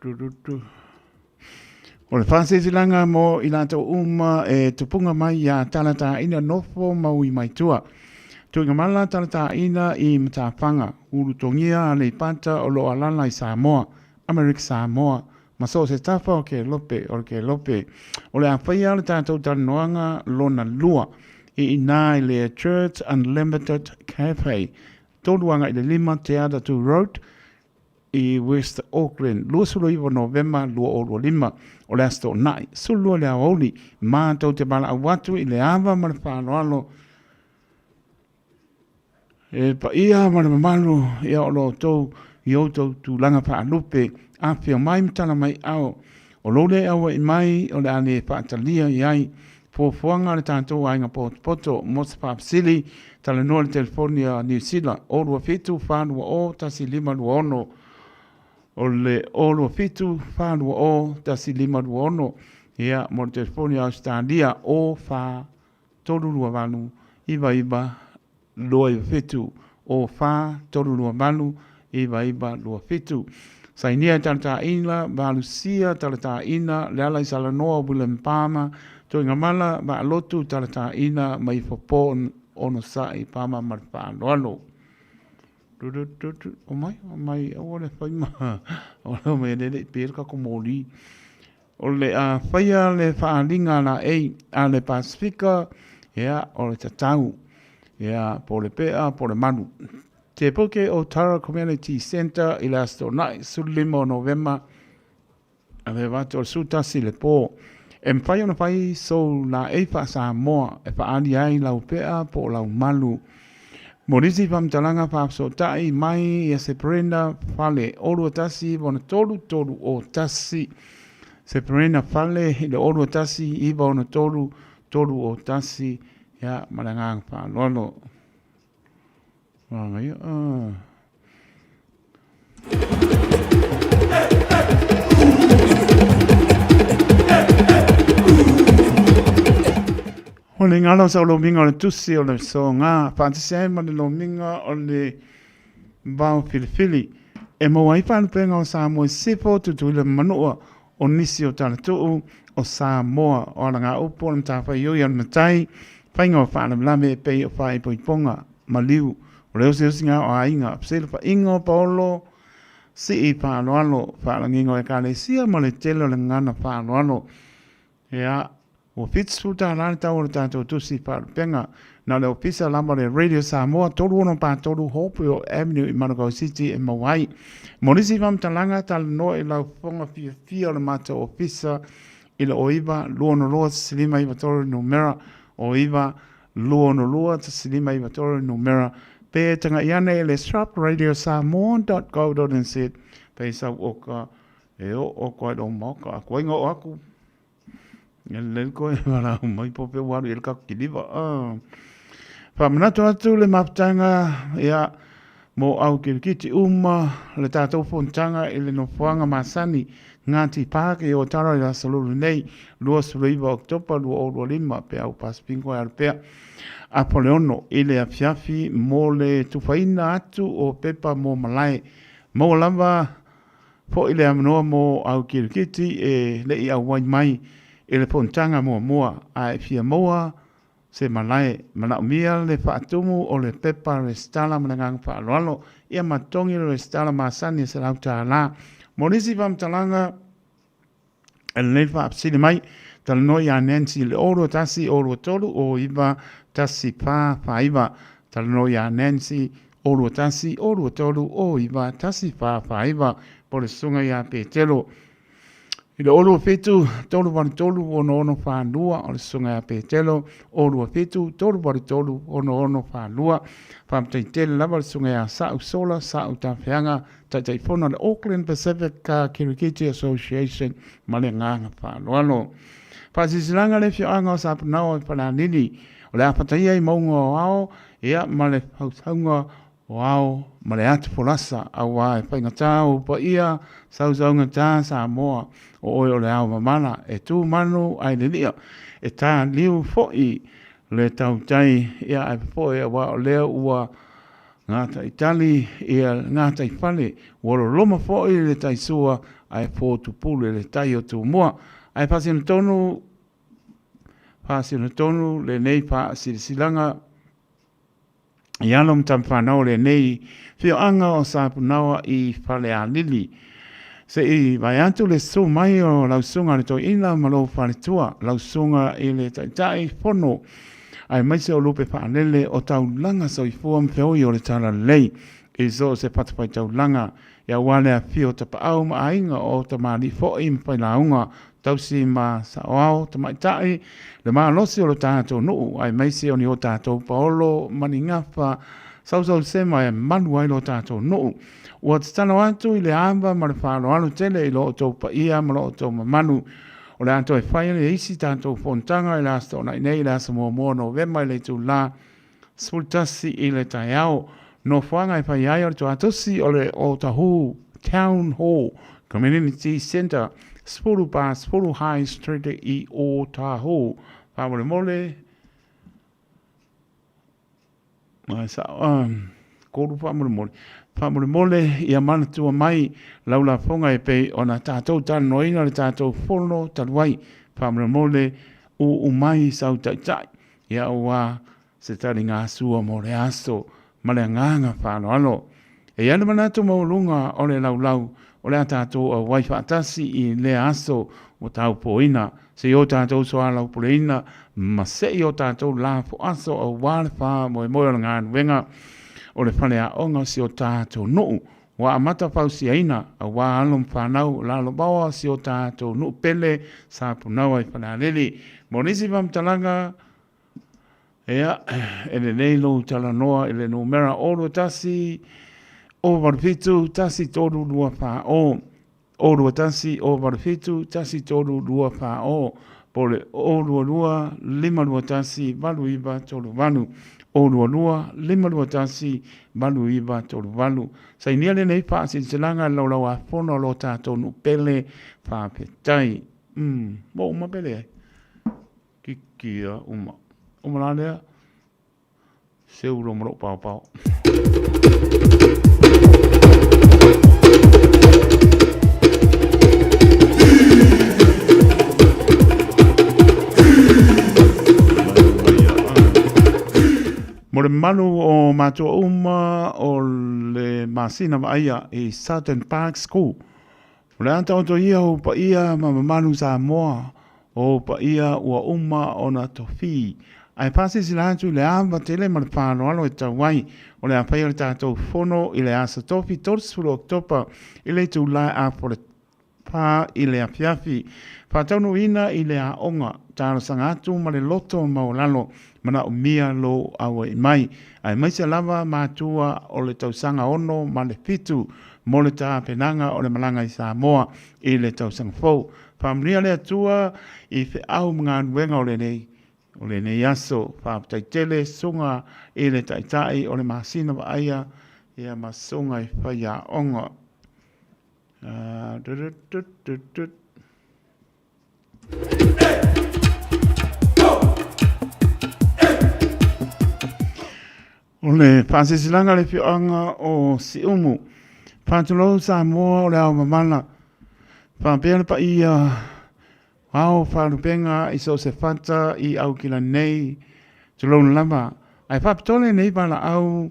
Speaker 5: Tu, tu, tu. O le faasilasilaga mo i latou uma e tupunga mai iā Talataina nofo maui mai tua. Tuigamala Talataina i Matafaga, Ulutogia Aleipata o lo o alala i Samoa, Amerika Samoa, ma so o se tafa o Kelope, o le Kelope. O le a faia le tatou talanoaga lona lua i inā i le Church Unlimited Cafe, 3-5 Te Atatu Road, i West Auckland, 29 Novema 2025. O le Aso Toonai, 12 le aoauli, matou te valaau atu i le ava ma le faaaloalo e paia ma le mamalu ia o lo outou i outou tulaga faalupe, afifio mai ma tala mai ao. O lou le aua'i mai o le a le faatalia i ai fuafuaga a le tatou aiga potopoto mo se faafesili, talanoa i le telefoni a Niu Sila, 027 420 1526. O le 027 420 1526, ia, mo le telefoni a Ausetalia, 04 328 99 297 o 4 3 2 8 9 9 2 7. Sainia e Talataina, Valusia Talataina, Leala i Salanoa, William Palmer, Tuigamala, Vaalotu Talataina, mai Fopo Onosai Palmer ma le faaaloalo. Tu tu tu tu, o mai, o mai, aua le fai ma, o le mai le le pe le kako moli. O le a faia le faaaliga a laei a le Pasifika, ia, o le tatau, ia, po o le pea, po o le malu. Te Puke o Tara Community Centre i le Aso Toonai, 15 o Novema, a le vatu o le 11 i le po. E mafai ona fai sou laei faa-Samoa e faaali ai lau pea po o lau malu. Mo nisi faamatalaga faafesootai mai ia Seperena Fale 0 21 6 3 0 1 Seperena Fale i le 0 1 9 6 3 3 0 1 ia ma le agaga faaaloalo. Manaia. O le galo sa o lomiga o le tusi o le soga, faatasi ai ma le lomiga o le vao filifili. E maua ai faalupega o Samoa i Sisifo, Tutuila ma Manua, o nisi o Talatuu, o Samoa, o alagaupu o le matafaioi a le matai, faiga o faalavelave e pei o faaipoipoga, maliu, o le osiosiga o aiga, fesilafaiga o paolo, sii faaaloalo, faalagiga o ekalesia ma le tele o le gagana faaaloalo. Ea, ua $70 le tau o le tatou tusi faalupega. Na o le ofisa lava o le Radio Samoa, 363 Hopewell Avenue i Manukau City e maua ai. Mo nisi faamatalaga, talanoa i lau fofoga fiafia o le matou ofisa i le 09 262 1593 numera, 09 262 1593 numera, pe tagai ane i le shop radiosamoa.co.nz pe sau oka. E oo atu ai lou maota, a tuai na oo atu, e lelei koe valaau mai po o fea ua alu i ai le tatou kiliva. Faamanatu atu le mafutaga, ia, mo au kirikiti uma le tatou fonotaga i le nofoaga masani Ngāti Park i Ōtara i le aso Lulu nei, 29 Oketopa 2025, pe au Pasipingo e alu pea. Apo le 6 i le afiafi mo le tufaina atu o pepa mo malae. Maua lava foi le avanoa mo au kirikiti e le i auai mai i le fonotaga muamua, a e fia maua se malae, manaomia le faatumu o le pepa resitala ma le agaga faaaloalo, ia ma totogi le resitala masani e $100. Mo nisi faamatalaga e lelei le faafesili mai, talanoa ia Nancy i le 021 023 09 1449. Talanoa ia Nancy 021 023 09 1449 po o le Susuga ia Petelo. I le 027 383 6642 o le Susuga ia Petelo, 027 383 6642. Faafetai tele lava le Susuga ia Sa'u Sola Sa'u Tafeaga, Taitaifono a le Auckland Pacific Kirikiti Association ma le agaga faaaloalo. Faasilasilaga le afioaga o Sapunaoa i Falealili, o le a fataia i mauga o ao, ia ma le fausauga o ao ma le atu folasa, auā e faigata ou paia sausaugata Samoa, o oe o le ao mamala, e tu manu ae lilia, e tā liu foi le tautai, ia ae fofoe auā o lea ua gataitali ia gataifale, ua loloma foi le taisua ae fotupule le tai o Tumua. Ae faasinotonu faasinotonu lenei faasilasilaga i alo ma tamafanau o lenei afioaga o Sapunaoa i Falealili. Se i vae atu le susu mai o lau susuga le toeaina ma lou faletua, lau susuga i le Taitai Fono, aemaise o lupe faalele o taulaga soifua ma feoi o le Talalelei i so o se fatafaitaulaga, aua le afifio o tapaau ma aiga o tamalii foi ma failauga, tausi ma saoao tamaitai, le malosi o lo tatou nuu, aemaise o ni o tatou paolo ma ni gafa sausausema e malu ai lo tatou nuu. Ua tatalo atu i le ava ma le faaaloalo tele i lo outou paia ma lo outou mamalu, o le a toe fai le isi tatou fonotaga i le Aso Toonai nei i le aso 1 o Novema i le itula 11 i le taeao. Nofoaga e fai ai o le tuatosi o le Otahuhu Town Hall Community Centre, 10 pa 10 High Street i Otahuhu. Faamolemole, mai sao, kolu faamolemole. Faamolemole ia manatua mai lau lafoga e pei ona tatou talanoaina le tatou fono talu ai. Faamolemole uu mai sau taitai ia aua se taligasua mo le aso ma le agaga faaaloalo. E i ai le manatu maualuga o le laulau o le a tatou auai faatasi i lea aso ua taupoina, se i o tatou soalaupuleina ma se i o tatou lafoaso aua le faamoemoe o le galuega o le faleaoga o si o tatou nuu ua amata fausiaina aua alo ma fanau lalovaoa o si o tatou nuu pele Sapunaoa i Falealili. Mo nisi faamatalaga, Ia, e lelei lou talanoa i le numera 021 087 1324 021 087 1324 po o le 022 521 8938 022 521 8938. Sainia lenei faasilasilaga i le Laulau-a-Fono a lo tatou nuu pele. Faafetai. Ua uma pe leai? Kikia uma. Uma la lea. Seu lo ma lou paopao. Mo le mamalu o matua uma o le masina vaaia i Sutton Park School. O le a taoto ia ou paia ma mamalu Samoa, o ou paia ua uma ona tofi. Ae faasilasila atu i le ava tele ma le faaaloalo e tau ai, o le a faia le tatou fono i le aso Tofi 30 Oketopa i le itula e apo le 4 i le afiafi. Faataunuuina i le aoga, talosaga atu ma le loto maualalo, manaomia lou auai mai, aemaise lava matua o le tausaga 6 ma le 7. mo le tapenaga o le malaga i Samoa i le tausaga fou. Faamanuia le Atua i feau ma galuega o lenei o lenei aso. Faafetai tele susuga i le Taitai o le masina vaaia ia ma susuga i faiaoga. O le faasilasilaga a le afioaga o Siumu, Faatulou Samoa o le ao mamala, faapea le paia ao faalupega i so o se fata i Aukila nei, tulouna lava, ae faapitoa lenei valaau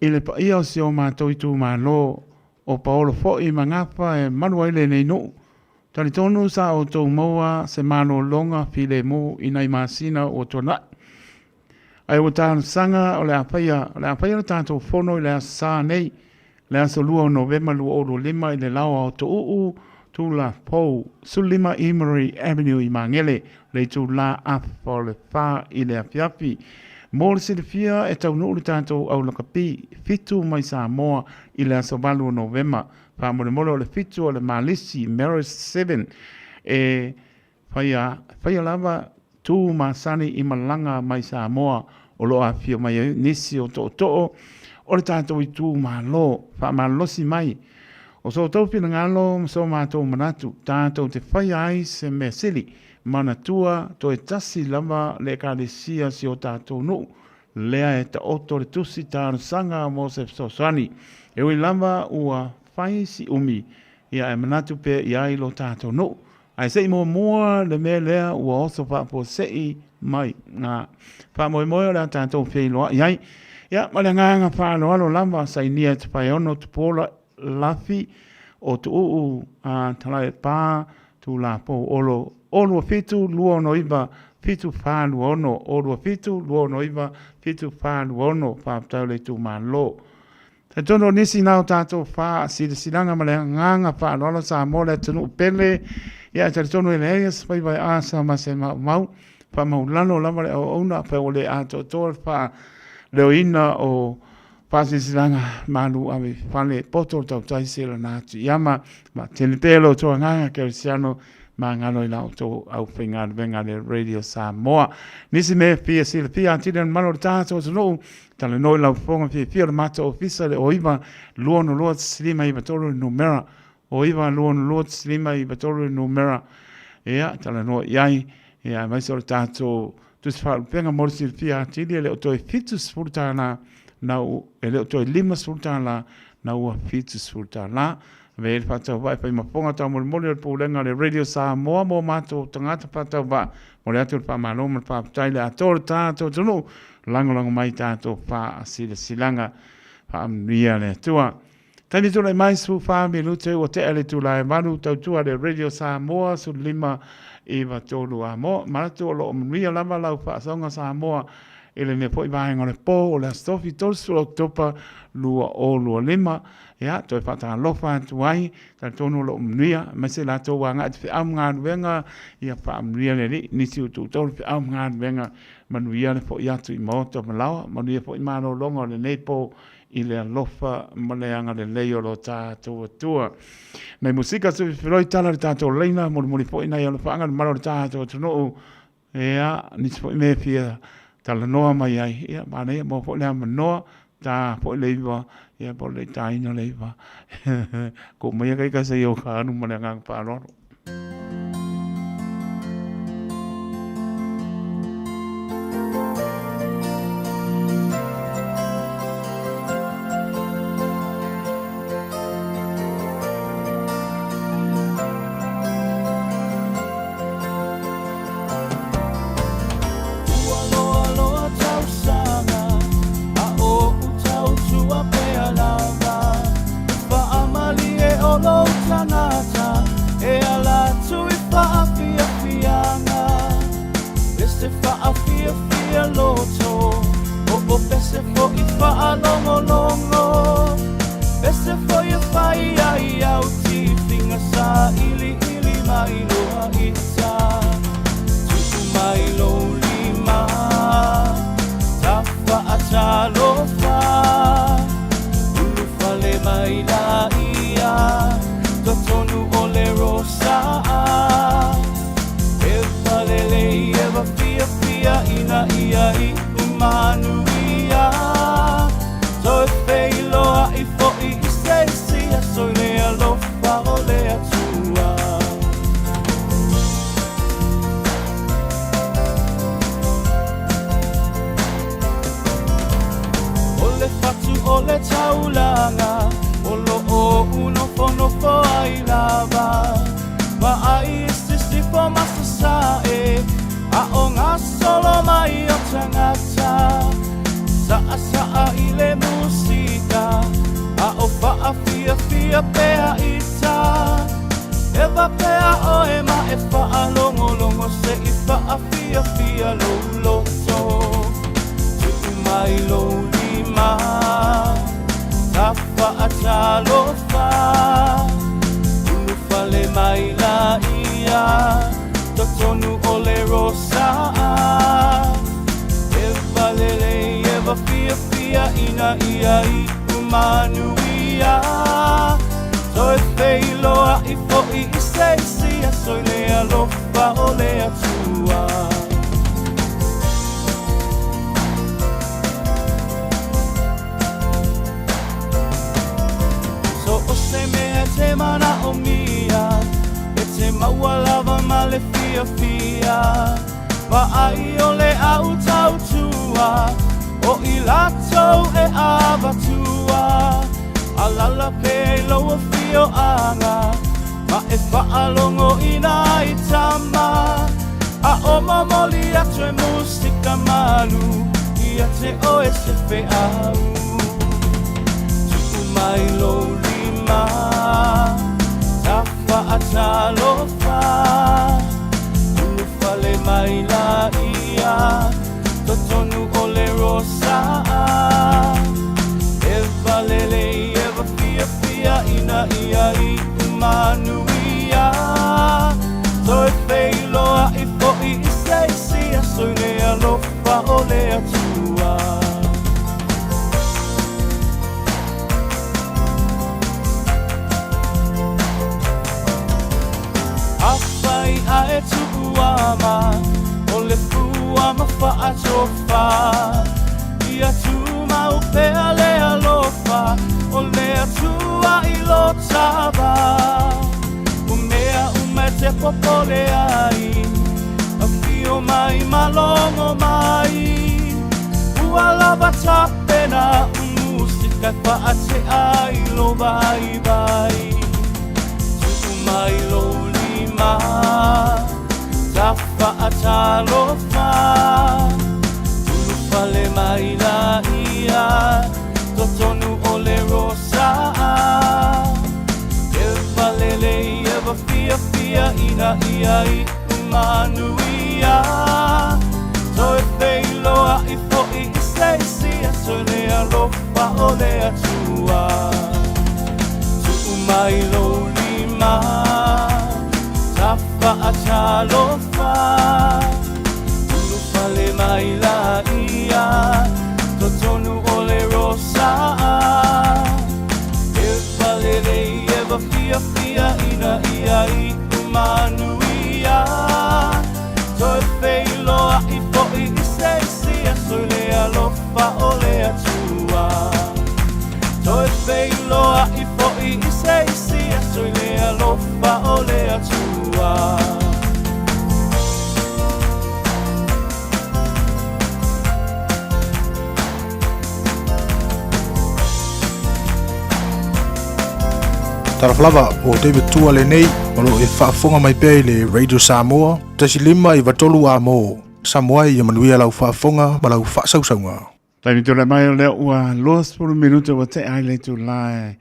Speaker 5: i le paia o si o matou itumalo o paolo foi ma gafa e malu ai lenei nuu. Talitonu sa outou maua se malologa filemu i nai masina ua tuanai. Ae ua talosaga o le a faia, o le a faia le tatou fono i le Aso Sa nei, le aso 2 o Novema 2025 i le laoa o Tuuu, Tula Pou, 15 Emery Avenue i Magele, le itula afa o le 4 i le afiafi. Mo le silafia e taunuu le tatou au lakapi 7 mai Samoa i le aso 8 o Novema. Faamolemole o le 7 o le Malisi, Marist 7, e faia, faia lava tu masani i malaga mai Samoa o lo o afifio mai ai nisi o tootoo o le tatou itumalo. Faamalolosi mai o so outou finagalo ma so matou manatu tatou te faia ai se mea sili. Manatua toe tasi lava le Ekalesia o si o tatou nuu lea e taoto le tusi talosaga mo se fesoasoani. E ui lava ua fai si umi, ia ae manatu pea i ai lo tatou nuu. Ae se i muamua le mea lea ua oso faafuasei mai ngā faamoemoe o le a tatou feiloai ai. Ia, ma le agaga faaaloalo lava, sainia e Tapaeono Tupuola Lafi o Tuuu a Talaepā Tulafono Olo 027 269 7426 027 269 7426. Faafetai o le itumalo. Talitonu o nisi na o tatou faasilasilaga ma le agaga faaaloalo Samoa le atunuu pele, ia ae talitonu e leai se faiva e asa ma se maumau, faamaulalo lava le auauna afai ua le atoatoa le faaleoina o faasilasilaga malu ave i fale poto le tautai se lana atu iama ma tele pea lo outou agaga kerisiano magalo i la outou aufaigaluega a le Radio Samoa. Nisi mea e fia silafia atili o le mamalu o le tatou atunuu, talanoa i lau fofoga fiafia o le matou ofisa i le 09 262 593 le numera, 09 262 593 le numera, ia talanoa i ai, ia aemaise o le tatou tusi faalupega mo le silafia atili e le o toe $70 na e le o toe $50 na ua $70. Ave ai le faatauvaa e fai ma fofoga taumolimoli o le Pulega a le Radio Samoa mo matou tagata faatauvaa. Momoli atu le faamalo ma le faafetai i le atoa o le tatou atunuu lagolago mai i tatou faasilasilaga. Faamanuia le Atua. Taimi tulai mai 14 minute ua tea le itula e 8 tautua le Radio Samoa 15 93 a mo manatu o lo o manuia lava lau faasoga Samoa i lenei foi vaega o le po o le Aso Tofi 30 Oketopa 2025. Ia, toe faatalofa atu ai, talitonu o lo o manuia, aemaise latou ua agai i te feau ma galuega, ia faamanuia le Alii, nisi ua tuutau le feau ma galuega, manuia le foi atu i maota ma laoa, manuia foi malologa o lenei po i le alofa ma le agalelei o lo tatou Atua. Nai musika su filoi tala le tatou leina, mulimuli foi nai alofaaga le mamalu o le tatou atunuu, Ia, nisi foi mea e fia talanoa mai ai, ia, manaia maua foi le avanoa, ta foi le iva, ia, po o le taina le iva. Ko maia kai ka se i o ka anu ma le agaga faaaloalo.
Speaker 7: Ua loa loa tausaga a o ou tautua pea lava. Faamalie o lou tagata e ala. lava pea oe ma e faalogologo se i faafiafia lou loto. Tuu mai lou lima tafaatalofa, ulufale mai laia totonu o le rosa. E valelei e vafiafia ina ia iu manuia. Toe feiloai fo'i i se isi aso i le alofa o le Atua. So o se mea e te manaomia, e te maua lava ma le fiafia. Vaai o le au tautua, o i latou e avatua. Alala pea i lou afioaga, ma e faalogo i nai tama. A o momoli atu e musika malu, ia te oe se feau. Tuu mai lou lima, tafaatalofa, ulufale mai laia totonu o le rosa. E valelei e vafiafia ina ia iu manuia. Toe feiloai fo'i i se isi aso i le alofa o le Atua. Afai ae tuuama o le fua ma faatofa, ia tumau pea le alofa o le Atua i lo tava. O mea uma e te popole ai, afio mai malogo mai. Ua lava tapena o musika e faatea ai lou vaivai. Tuu mai lou lima, tafaatalofa, ulufale mai laia totonu o le rosa. E valelei e vafiafia ina ia iu manuia. Toe feiloai fo'i i se isi aso i le alofa o le Atua. Tuu mai lou lima, tafaatalofa, ulufale mai laia totonu o le rosa. E valelei e vafiafia ina ia iu manuia. Toe feiloai fo'i i se isi aso i le alofa o le Atua. Toe feiloai fo'i i se isi aso i le alofa o le Atua.
Speaker 19: Talofa lava, o David Tua lenei, o lo o e faafofoga mai pea i le Radio Samoa, 1.5 93 A mo Samoa ia manuia lau faafofoga ma lau faasausauga.
Speaker 5: Taimi tulai mai o lea ua 20 minute ua tea ai le itula e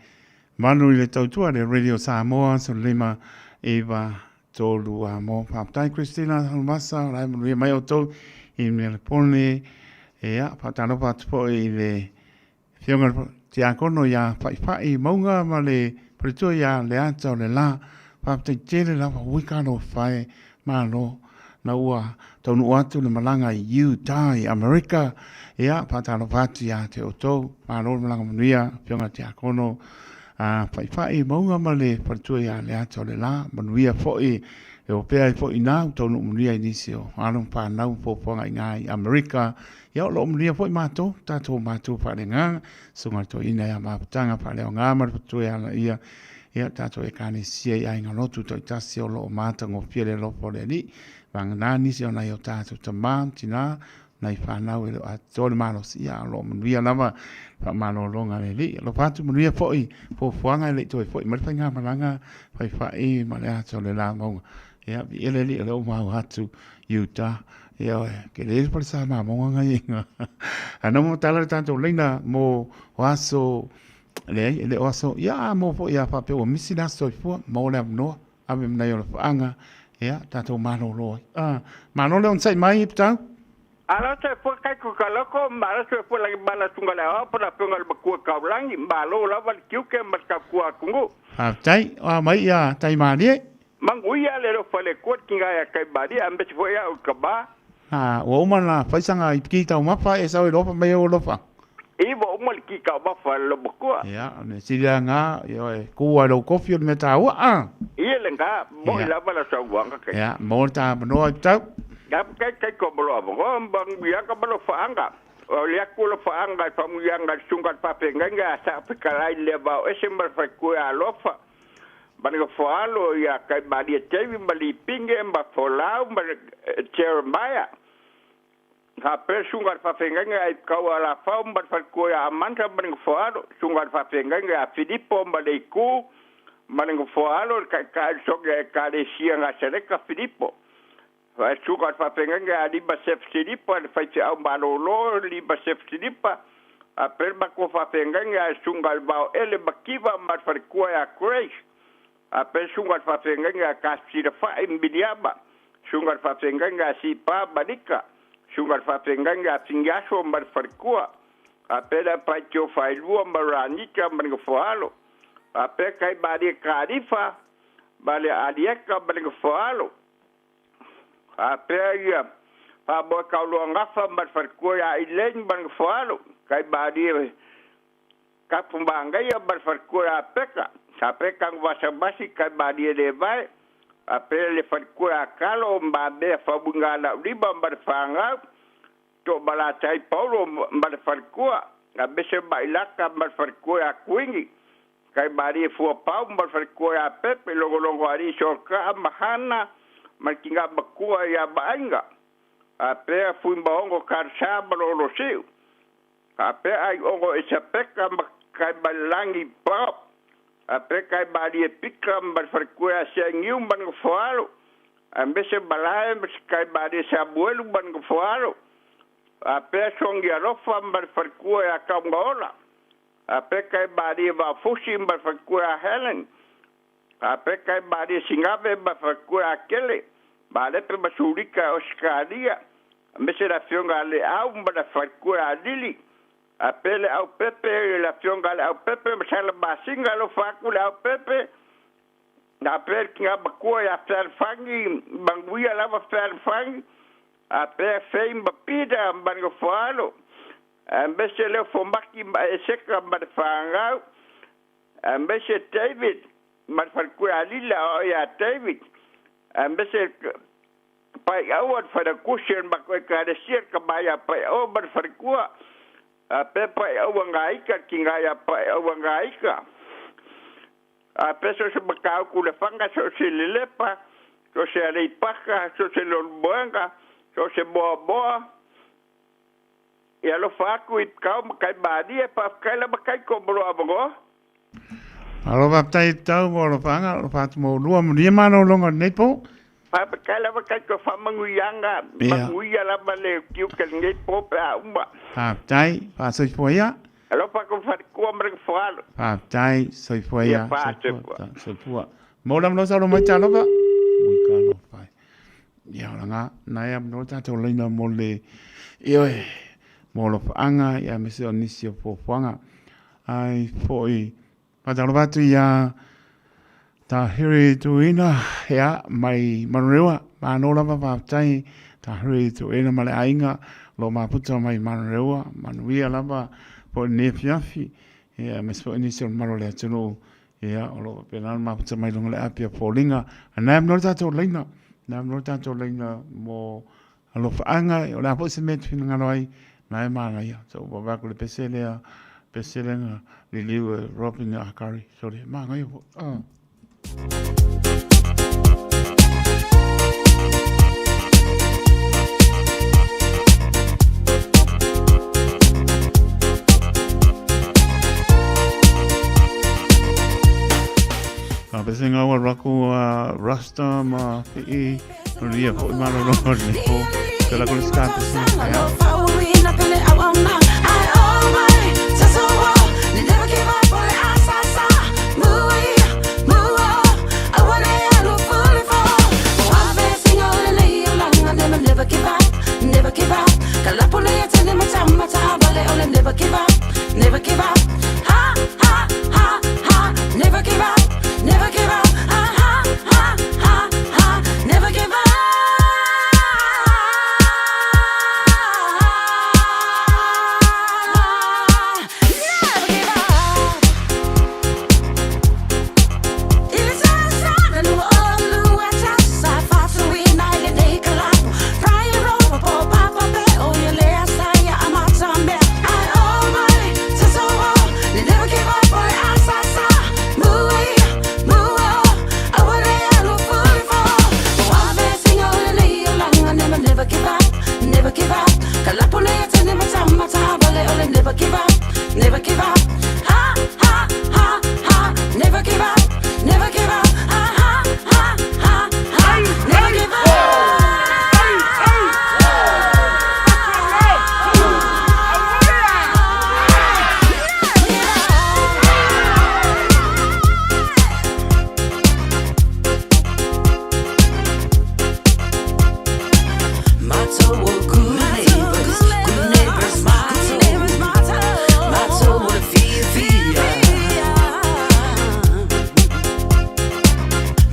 Speaker 5: 8 i le tautua le Radio Samoa 15 9 3 a mo. Faafetai Christina Halmasa, o la e manuia mai outou i Melepone. Ia, faatalofa atu foi i le Afioga i le Tiakono ia Faifai Mauga ma le faletua ia Leata o le La. Faafetai tele lava, ui talofa e, malo na ua taunuu atu le malaga i Utah i Amerika. Ia, faatalofa atu ia te outou, malo le malaga manuia, Afioga i le Tiakono a Faifai Mauga ma le faletua ia Leata o le La. Manuia foi e opea ai foi i ina, ua taunuu manuia i nisi o alo ma fanau ma fuafuaga i ina i Amerika. Ia, o lo o manuia foi matou, tatou matou faaleagaga, susuga i le toeaina ia Mafutaga Faaleaoga ma le faletua ia Alaia, ia tatou Ekalesia i aiga lotu taitasi o lo o matagofie le alofa o le Alii, vagana nisi o nai o tatou tama ma tina, nai fanau e le o atoa le malosi, ia, o lo o manuia lava le faamalologa a le Alii. Alofa atu manuia foi fuafuaga e le i toe foi mai le faigamalaga faifai ma le ata o le la mauga. Ia, viia le Alii o lea ua maua atu i uta. Ia, ke le pale sa mamonga ngai inga. Ana mo tala le tatou leina mo o aso, leai, e le o aso, ia, a mo foi a faapea ua misi le aso soifua, maua le avanoa. ave ma nai o alofaaga, ia, tatou malōlō ai. A, malo le onosai mai, Pitau.
Speaker 20: Alo se fua kai ko ka loko, malo se fua lagi bala tunga le ao, pona tunga le makua kaulangi, malo lava le kiuke ma le kakua atungu.
Speaker 5: Faafetai, o a mai ia tai malie.
Speaker 20: Manguia le lofa le kua kinga ya kai bari, ambe se fua ia o ka ba.
Speaker 5: A, ua uma na faisaga i piki taumafa e sau e lofa mai e o lofa.
Speaker 20: I ua uma le ki taumafa le makua.
Speaker 5: Ia, o le sili a ngā, ia e kua i lou kofi o le mea tāua, a.
Speaker 20: Ia le ngā, mo i lava la sauanga kai.
Speaker 5: Ia, mo le tā manoa i tau.
Speaker 20: Ia, kai kai ko molo a mo, manguia ka malo whaanga. O le aku lo whaanga, whamuianga, sunga pape ngenga, sa pikalai le vao ese ma whaikue a lofa. Ma le foalo ia kai malie tevi ma lipinge ma folau ma Jeremiah. Ha pe sunga le fafengainga ai kau a la fau ma le falekua ia Amanda ma le foalo. Sunga le fafengainga ia Filipo ma le Iku ma le foalo le kaikai soge e kalesia Gasereka Filipo. Fa sunga le fafengainga ia Lima Sef Silipa le faifeau malōlō Lima Sef Silipa. A pe ma ko fafengainga ia sunga le vao ele makiva ma le falekua ia Grace. A pe sunga le fafengainga ia Kasira Fai Miriama. Sunga le fafengainga ia Sipa Malika. Sunga le fafengainga ia Fingaso ma le falekua. A pe le pai tio failua ma Ranika ma le foalo. A pe kai malie Kalifa ma le Alieka ma le foalo. A pe ia pa mo kaulua ngafa ma le falekua ia Elaine ma le foalo. Kai malie Kapu mangaia ma le falekua ia Peka. Sa peka ngwasa masi kai malie le vai. A pe le falekua ia Kalo ma mea famunga lau lima ma le whangau. To malatai Paulo ma le falekua. A mese mailaka ma le falekua ia Kuingi. Kai malie fua pau ma le falekua ia Pepe. Longolongo ari soka mahana ma kinga makua ia maainga. A pe fui maongo karsa ma lolo siu. A pe ai ongo e sapeka ma kai malangi pau. A pe kai malie pika ma le falekua ia Sengiu ma le foalo. A mese malae ma kai malie Samuelu ma le foalo. A pe songi alofa ma le falekua ia Kaungaola. A pe kai malie Vafusi ma le falekua ia Helen. A pe kai malie Singave ma le falekua ia Kele. Malepe ma Sulika Australia. A mese la fionga le au ma le falekua ia Lili. A pe le au pepe la fionga le au pepe ma sala masinga lo faku le au pepe. Na pe kinga makua ia Ferfangi, manguia lava Ferfangi. A pe fei ma pida ma le foalo. A mese le fomaki ma eseka ma le whangau. A mese David ma le falekua ia Lila o ia David. A mese pai aua le whanakusi ma koe kalesia ka mai a pai aua ma le falekua. A pe pai aua ngaika ki ngai a pai aua ngaika. A pe so se makau ku le whanga so se lelepa, so se aleipaka, so se lolmoenga, so se moa moa. Ia alofa aku i kau ma kai malie, pa kai la ma kai ko molo a mangoa.
Speaker 5: Alo faafetai tau mo alofaaga, alofa atu mo lua manuia malōloga o lenei po.
Speaker 20: Faafetai lava kai ko whamanuianga, manuia lava le kiuke lenei po pe a uma.
Speaker 5: Faafetai, faasoifua ia.
Speaker 20: Alofa ko wharikua ma le foalo.
Speaker 5: Faafetai, soifua ia. Soifua, soifua. Mo la mlo sa lo mai talofa. Ui ka alofa. Ia ola ngā, nai a mlo tātou leina mo le, ioe, mo alofaaga, ia mese o nisi o fuafuaga. Ai foi, faatalofa atu ia Tahiri Tuina, ia, mai Manurewa, māno lava faafetai Tahiri Tuina ma le aiga, lo maputa mai Manurewa, manuia lava po lenei afiafi, ia, aemaise foi nisi o le mamalu o le atunuu, ia, o lo o faapena ona maputa mai luga o le api a foliga. A nai avanoa le tatou laina, nai avanoa le tatou laina mo alofaaga, o le a foi se mea e te finagalo ai, na e manaia. So, ua vaai atu le pese lea, pese lea na liliu e Robin Akari. Sorry, manaia foi. Ah. Ka pese ngā wa raku a Rasta ma Fi'i, Maria foi malolo le po. Te la ko le ska pese. Ia.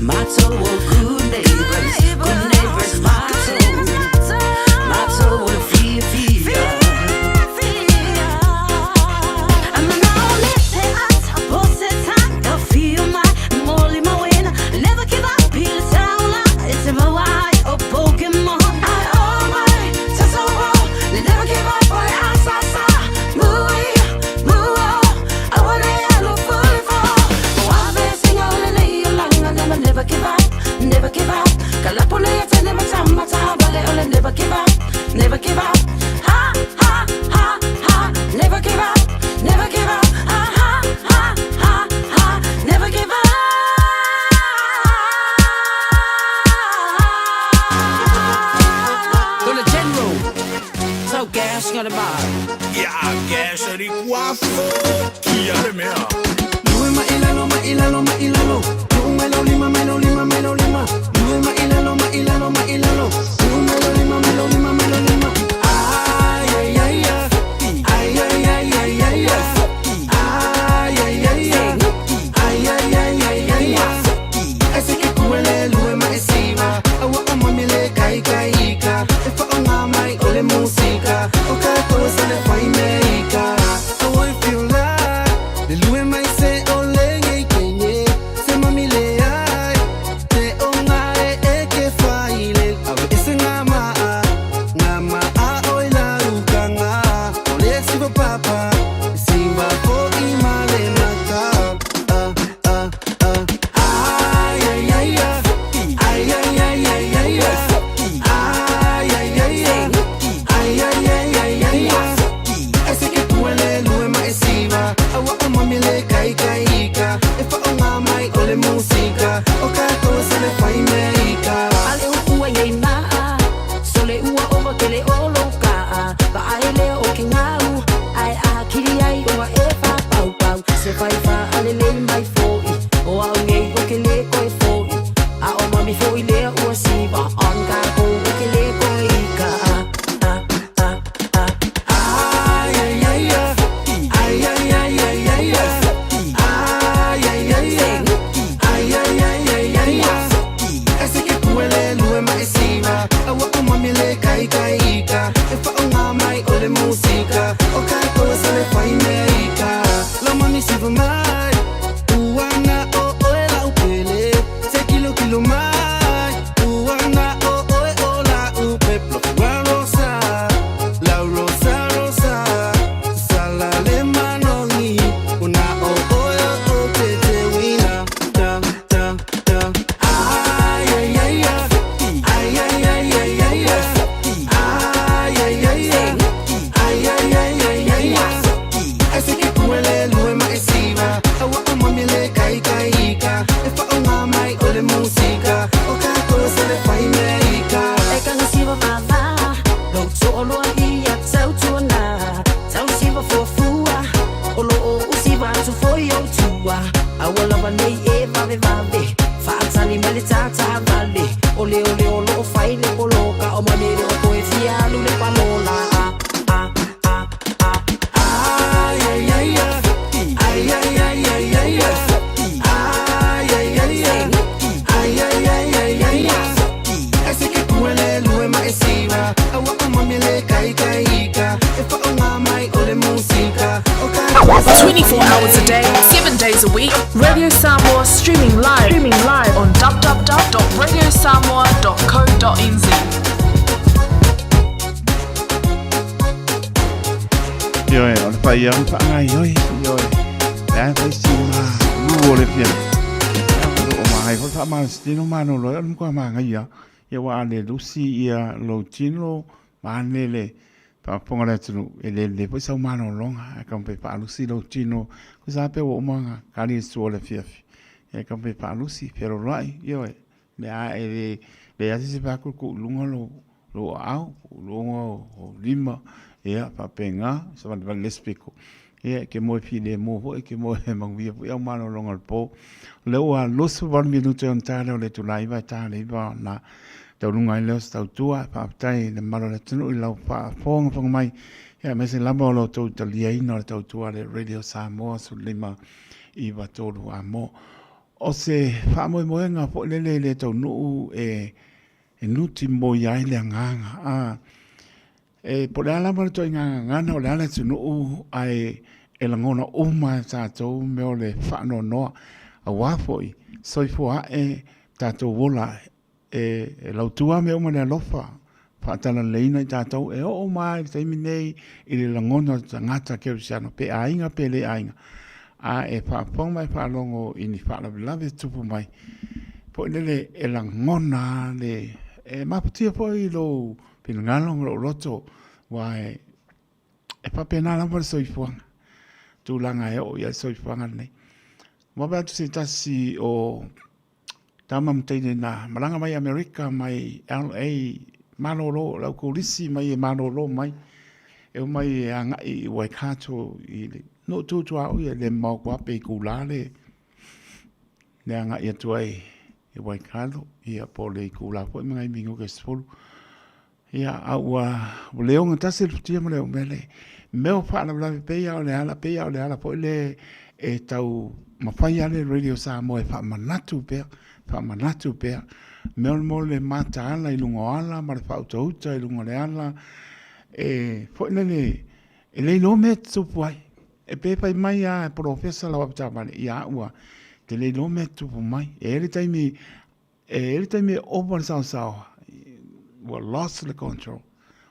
Speaker 9: Matou o good neighbors, good neighbors matou. Matou o le fiafia. Never give up, never give up. Never give up, never give up. Ha ha ha ha, never give up, never give up. Ha ha ha ha ha, never give up.
Speaker 18: Dole General. So gas got a bar.
Speaker 1: Ia gas ri kuafu Kia le mea.
Speaker 7: Lue ma ilalo ma ilalo ma ilalo. Lue ma lo lima ma lo lima ma lo lima. Lue ma ilalo ma ilalo ma ilalo. Lue ma lo lima ma lo lima ma lo lima. Ay ay ay ay. Ay ay ay ay ay ay. Ay ay ay ay. Ay ay ay ay ay ay. Ese ke kuele lue ma esiva. Awa o mami le kai kai ika. E fa o ngā mai o le musika. O ka koe sa le whai me ika. Awa i feel like le lue mai se o le ngei kenye. Se mami le ai. Te o ngā e e ke whai le. Awe ese ngā maa. Ngā maa o i la uka ngā. O le siwa papa. Siwa ko i male mata. Ah, ah, ah. Ay, ay, ay, ay. Ay, ay, ay, ay, ay, ay. Ay, ay, ay, ay. Ay, ay, ay, ay, ay, ay. Ese ke kuele lue ma esiva. Awa o mami le kai kai ika. E fa o ngā mai o le musika. O ka koe sa le whai me ika.
Speaker 9: Ale ua iei maa, sole ua ova kele o lo kaa. Va ai lea o ke ngau, ai a kiri ai ua e wha pau pau. Se whai wha ale lei mai foi, o au ngei o ke le koe foi. A o mami foi lea ua siva, on ka kou o ke le koe i ka. Ah, ah, ah,
Speaker 7: Ay, ay, ay, ay. Ay, ay, ay, ay, ay, ay. Ay, ay, ay, ay. Ay, ay, ay, ay, ay, ay. Ese ke kuele lue ma esiva. Awa o mami le kai kai ika. E fa o ngā mai o le musika. O ka koe sa le whai me ika. La mami siva mai. Uana o oe la upele. Se kilo kilo mai. Uana o oe o la upe. Plo rosa. La rosa rosa. Sala le manongi. Una o oe o te te wina. Ta ta ta. Ay ay ay ay. Ay ay ay ay ay ay. Ay ay ay ay. Ay ay ay ay ay ay. Ese ke kuele lue ma esiva. Awa o mami le kai kai ika. E fa o ngā mai o le musika. O ka koe sa le whai me ika.
Speaker 9: E kanga siwa vava, lo to'oloa ia tautuana. Tau siwa fuafua, o lo o usiva atu foi o tua. Aua lava nei e vave vave, faatali mai le tātā vale. O le o le o lo o fai le poloka, o mami le o koe fia alu le palola. Ah, ah, ah, ah.
Speaker 7: Ay ay ay ay. Ay ay ay ay ay ay. Ay ay ay ay. Ay ay ay ay ay ay. Ese ke kuele lue ma esiva. Awa o mami le kai kai ika. E fa o ngā mai o le musika. O ka koe sa le
Speaker 8: 24 hours a day, 7 days a week. Radio Samoa streaming live on www.radiosamoa.co.nz.
Speaker 5: Ioe, o le whai au whaangai oi, ioe. Le ai whai si ma lu o le fia. Ia, o magai hoi wha ma stino mano lo, o le mkua magai ia. Ia wa ale lusi ia lo tino, ma le pa ponga le atunu, e le le po sau mano longa, e kampe pa lusi lo tino, ko sa pe o manga, kali su o le fia fi. E kampe pa lusi, pero rai, ioe. Le a e le, le asi se pa ku lunga lo, lo au, lunga o lima, ia faapega sa valevale le spiko ia ke moe filemu foʻi ke moe manuia foʻi au malologa o le pō le ua 28 minute ona tā lea o le itulā 9 e tā le 9 ona tauluga ai lea o se tautua faafetai le mamalu o le atunuu i lau faafogafoga mai ia aemaise lava o lo outou taliaina o le tautua le Radio Samoa 15 9 3 amo. O se faamoemoega foi lele e le taunuu e e nuti moi ai le agaga. A, e po o le a lava le ituaiga gagana, o le a le atunuu, ae e lagona uma e tatou mea o le faanoanoa, aua foi soifua ae tatou ola e, e lautu lava mea uma i le alofa, faatalaleina i tatou e oo mai i le taimi nei i le lagona o le tagata kerisiano, pe aiga pe le aiga, a e faafofoga ma e faalogo i ni faalavelave e tupu mai, foi lele e lagona le e mafatia foi i lou finagalo ma lou loto, aua e, e faapena lava le soifuaga, tulaga e oo i ai le soifuaga lenei. Ua vaai atu se tasi o tama ma teine na malaga mai Amerika mai LA malolo, lau kolisi mai e malolo mai, e omai e agai i Waikato i le nuu tu tuaoi e le mamao atu lava pe itula le le agai atu ai i Waikato, ia po o le itula foi ma nai minute e 10. Ia, a ua le ogatasi le futia ma le umele. Mea o faalavelave pei lava o le ala, pei lava o le ala foi le e tau mafai lava le Radio Samoa e faamanatu pea, faamanatu pea. Mea o le mo le mataala i luga o ala ma le faautauta i luga o le ala, e foi lele, e le iloa mea e tutupu ai. E pe fai mai lava e polofesa lau avetaavale, ia au lava, e te le iloa mea e tutupu mai. E i ai le taimi E i ai le taimi e ova le saosaoa, ua lost le control.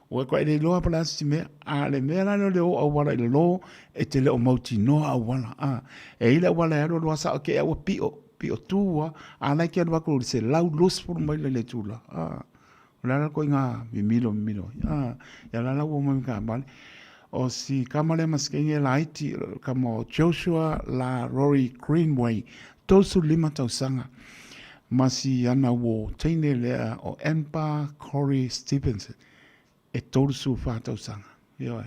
Speaker 5: Ua koe le iloa po o le a se mea, a le mea la lea o le o auala i lalo, e te le o mautinoa auala. A, e i ai le auala e alu alu lava sao te i ua pio, pio tu lava, a la e te alu atu i le 120 maila i le itula. A, o le a la le ituaiga mimilo mimilo ai. A, ia la la ua omai ma taavale. O si kama lea masikini e laiti, o le kama o Joshua la Rory Greenway, 35 tausaga, ma si ana uo teine lea o Amber Corey Stevenson, e 34 tausaga. Ioe.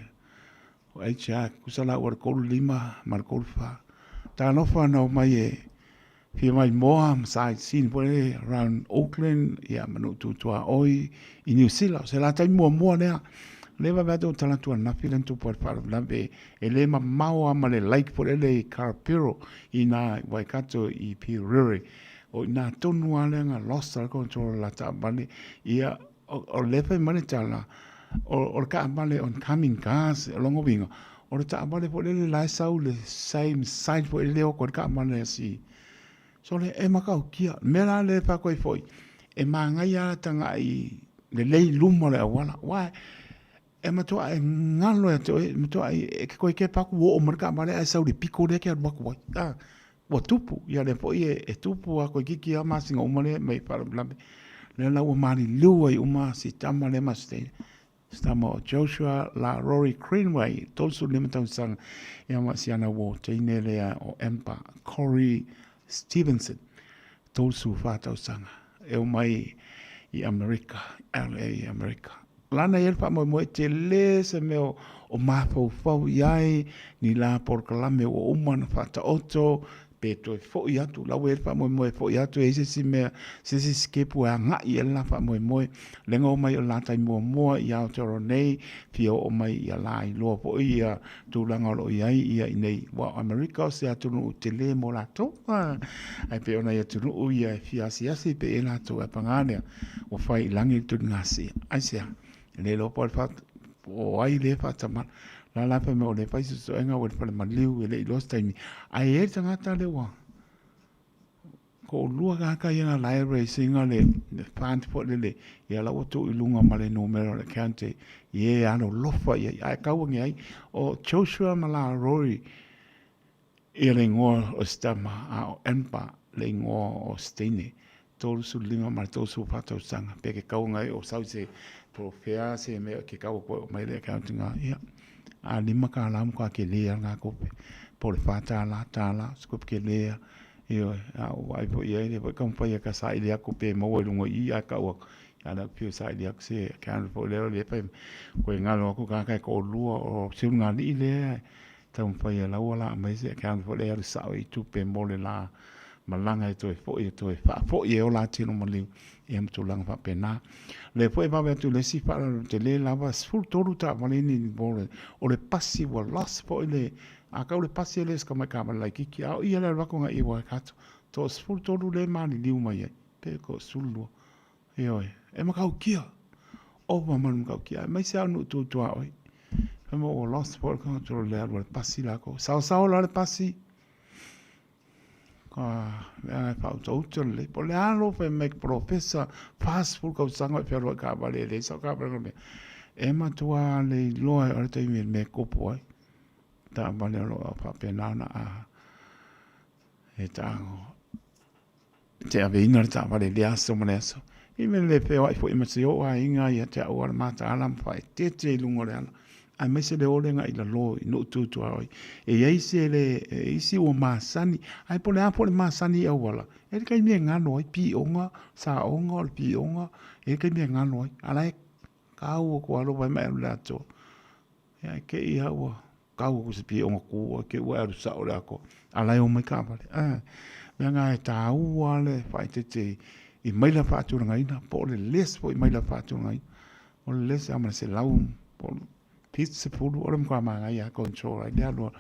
Speaker 5: O HR, kusa la ua le 35 ma le 34. Talofa na omai e fia mai moa ma sightseeing foi lele around Auckland, ia ma nuu tu tuaoi i New Zealand. O se la taimi muamua lea. Lea vave atu o talatu ananafi lea na tupu ai le faalavelave e le mamao lava ma le lake foi lele i Karapiro i ina i Waikato i Pirere. O i ina tonu lava lea na lost ai le control o le la taavale. Ia, o lea fai mai le tala, o le taavale on coming cars, o lona uiga, o le taavale foi lele la e sau i le same side foi lele e oko ai le taavale a si Sole, e matautia. O le mea la lea e fai atu ai foi, e manaia lava le tagai lelei i luma o le auala, aua e matua e galo ia te oe, e matua e te toe kepa atu ua oo mai le taavale ae sau i le pito lea e te alu atu ai. A, ua tupu, ia lea foi e tupu lava toeitiiti lava masina uma lea e aumai e faalavelave. O lea la ua maliliu ai uma si tama lea ma si teine. Si tama o Joshua la Rory Greenway, 35 tausaga, ia ma si ana uo teine lea o Amber Corey Stevenson, 34 tausaga, e omai i Amerika, LA i Amerika. Lana ia le faamoemoe tele se mea o mafaufau i ai ni la polokalame ua uma ona faataoto pe toe foi atu, la ua i ai le faamoemoe e foi atu e i ai se isi mea, se isi sikepu e agai i ai le la faamoemoe. Lea na omai o le la taimi muamua i Aotearoa nei, fia oo mai ia la iloa foi ia tulaga o lo o i ai ia i inei. Aua o Amerika o se atunuu tele mo latou, ae pei o nai atunuu ia e fia asiasi pea i ai latou, ae paga lea, ua fai i lagi le tuligasia. Aisea? E le iloa po o le o ai lea e faatamala. La la fai mai o lea e fai suesuega ua i le fale maliu e le i iloa se taimi. Ae i ai le tagata lea ua toalua tagata ia na la e raise ina le fund foi lele, ia la ua tuu i luga ma le numera o le account i e alolofa i ai. Ae tau ane ai, o Joshua ma la Rory ia le igoa o si tama, a o Amber le igoa o si teine. 35 ma le 34 tausaga pe ke kau ngai o sau se po fea se mea ke kau koe o mai le account nga ia a lima ka la mo ka ke le nga kope po le fa ta la ta la scope ke le ia a o ai po ia le po ka mpai ka sa ile aku pe mo lungo i a ka o a la pio sa ile aku se account po le le pe ko ngalo aku ka ka ko lua o se nga li le Taumafai e laua la mai se account foi lea alu sao i tupe mo le la malaga e toe foi e toe faafoi e ola tino maliu ia ma tulaga faapena. Le foi e vave atu le isi faalalelo tele lava 13 taavale ni ni mo o le pasi ua lost foi le a kau le pasi e le se tamai taavale laitiiti a o ia le alu atu agai i Waikato. Toa-13 lea e maliliu mai ai, pe toa-12. Ioe, e matautia. Ova ma le matautia, aemaise lava o nuu tu tuaoi. Fai mai ua lost foi le control i le alu a le pasi lakou. Saosao la le pasi, ka mea e faautauta lelei. Po o le a lou fai mai polofesa 40 tausaga o e fealuai taavale e leai sau taavale na mea. E matua le iloa o le taimi i le mea e tupu ai. Taavale o lo o faapena ona a e tago te aveina le taavale i lea aso ma le aso. I mea le feoai foi ma si ou aiga ia te au a le mataala ma faaeteete i luga o le ala, aemaise le olega i lalo i nuu tu tuaoi. E i ai se le, e isi ua masani, ae po o le a foi le masani i auala, e i ai le taimi e galo ai, pioga, saoga o le pioga, e i ai le taimi e galo ai, a o la e kau atu lava lou vae ma e alu i le atoa. Ia ae te i lava ua kau atu i se pioga kū ai te i ua e alu sao i le atoa, a o la e omai taavale. A, leaga e taua le faaeteete i maila faatulagaina po o le less foi maila faatulagaina. O le less lava ma le 100 po o le 70, o le matua manaia lava control ai le alu a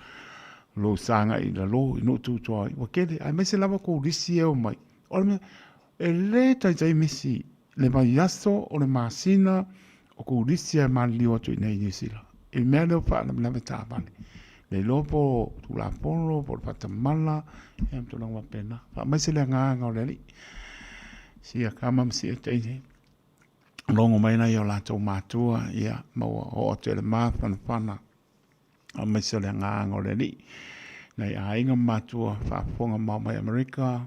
Speaker 5: lou saga i lalo i nuu tu tuaoi. Ua tele, aemaise lava turisi e omai. O le mea, e le taitai misi le vaiaso o le masina o turisi e maliliu atu i inei i Niu Sila i le mea lea o faalavelave taavale. Le iloa po o Tulafono po o le faatamala, ia ma tulaga faapena. Faamaise le agaga o le Alii. Sia tama ma sia teine. Logo mai nai o latou matua, ia, ma ua oo atu i le mafanafana. Aemaise o le agaga o le Alii. Nai aiga ma matua faafofoga mao mai Amerika,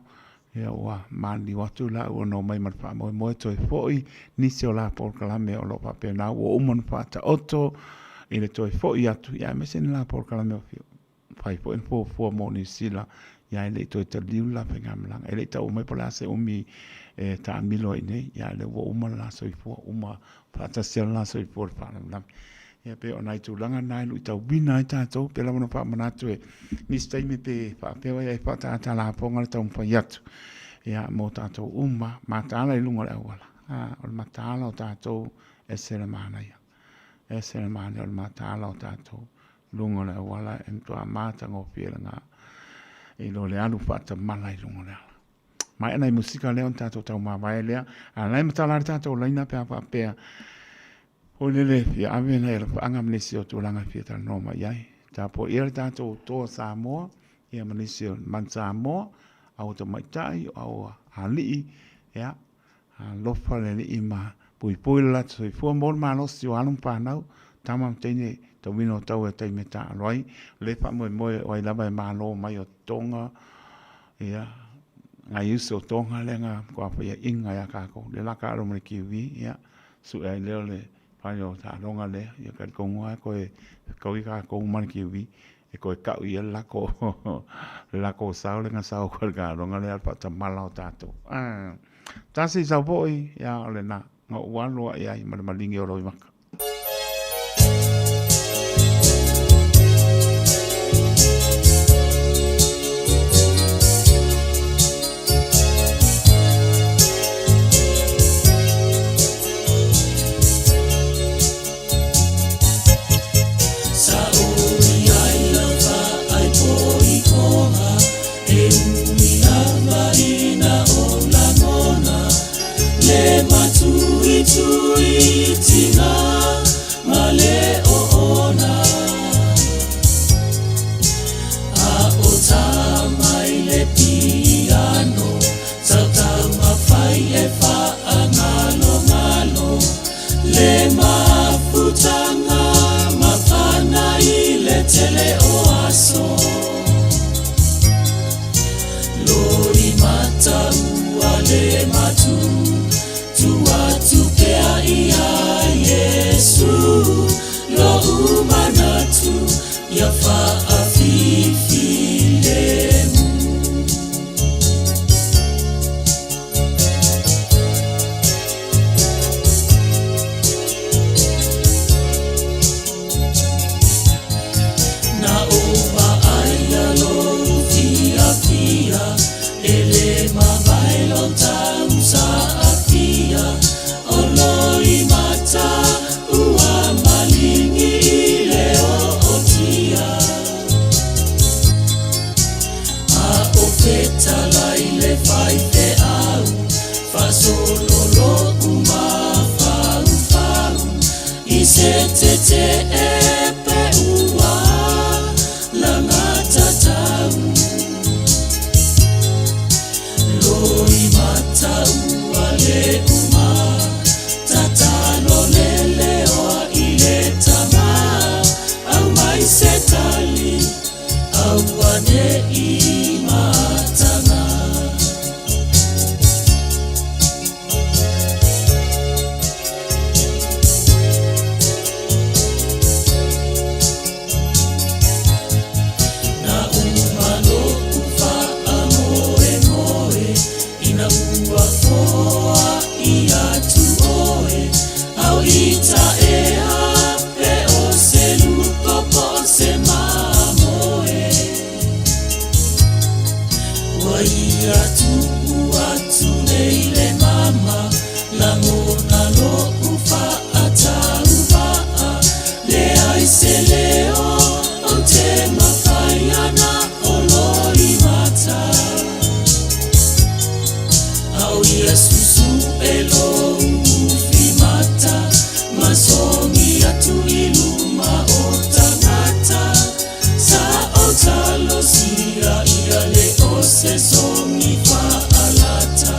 Speaker 5: ia ua maliliu atu la ua no mai ma le faamoemoe toe foi nisi o la polokalame o lo o faapena ua uma ona faataoto i le toe foi atu, ia aemaise ni la polokalame o fai foi na fuafua mo Niu Sila, ia e le i toe taliu le la faigamalaga. E le i tau mai po o le a se umi e taamilo ai i inei, ia lea ua uma le la soifua, uma faatasi ai le la soifua i le faalavelave. Ia pei o nai tulaga na e luitauina ai tatou, pei lava ona faamanatu e nisi taimi pe faapea ai e faataatalafoga le taumafai atu, ia mo tatou uma, mataala i luga o le auala. A, o le mataala o tatou e ese le manaia. E ese le manaia o le mataala o tatou luga o le auala e matua matagofie lena i lo le alu faatamala i luga o le ala. Maea nai musika lea ona tatou taumavae lea, a la e matala le tatou laina pe a faapea foi lele fia ave nai alofaaga ma nisi o tulaga e fia talanoa mai ai. Tapuaia le tatou Toa Samoa, ia ma nisi o Man Samoa, au tamaitai, au alii, ia, alofa le Alii ma puipui le latou soifua mo le malosi o alo ma fanau, tama ma teine, tauina o tau e taimi e taaalo ai. O lea e faamoemoe o ai lava e malo mai o Tonga, ia, nai uso o Tonga lea na matua faiaina ia tatou. Lea la taalo ma le kiwi, ia, sue ai lea o le fai o taaloga lea, ia talitonu lava toe fetaui tatou ma le kiwi e toe tau i ai le lako le lako sao lea na sao atu ai le taaloga lea, le faatamala o tatou. Tasi sau foi, ia o lena, na ou alu lava i ai ma le maligi o Loimata.
Speaker 7: Le mafutanga mafana i le tele o aso Lori mata ua le matu Tu atu pea ia ie.
Speaker 21: Faasololo umafaufau i se tete e pe ua lagatatau loi mataua le uma tatalo leleoa i le tamā aumai se tali auane'i mataga. Na uma lo'u fa'amoemoe ina ua foa'i atu oe au i ta'ea pe o se luko po o se mamoe ua ia tu'u atu nei le mama lagona lo'u fa'atauva'a leai se leo ou te mafai ana o loimata ao ia susu'e lou ufimata ma sogi atu i luma o tagata sa o talosia ia le o se sogi fa'alata.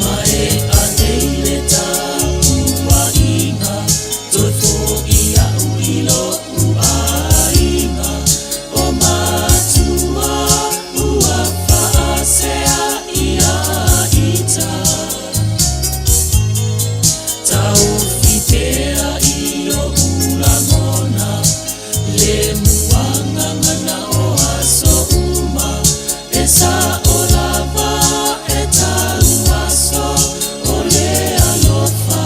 Speaker 21: Ma e anei le tapuaʻiga toe foʻi aʻu i loʻu aiga o matua ua faasea ia ita taofi pea i oʻu lagona le muagagana o aso uma e sa'o lava e tauaso o le alofa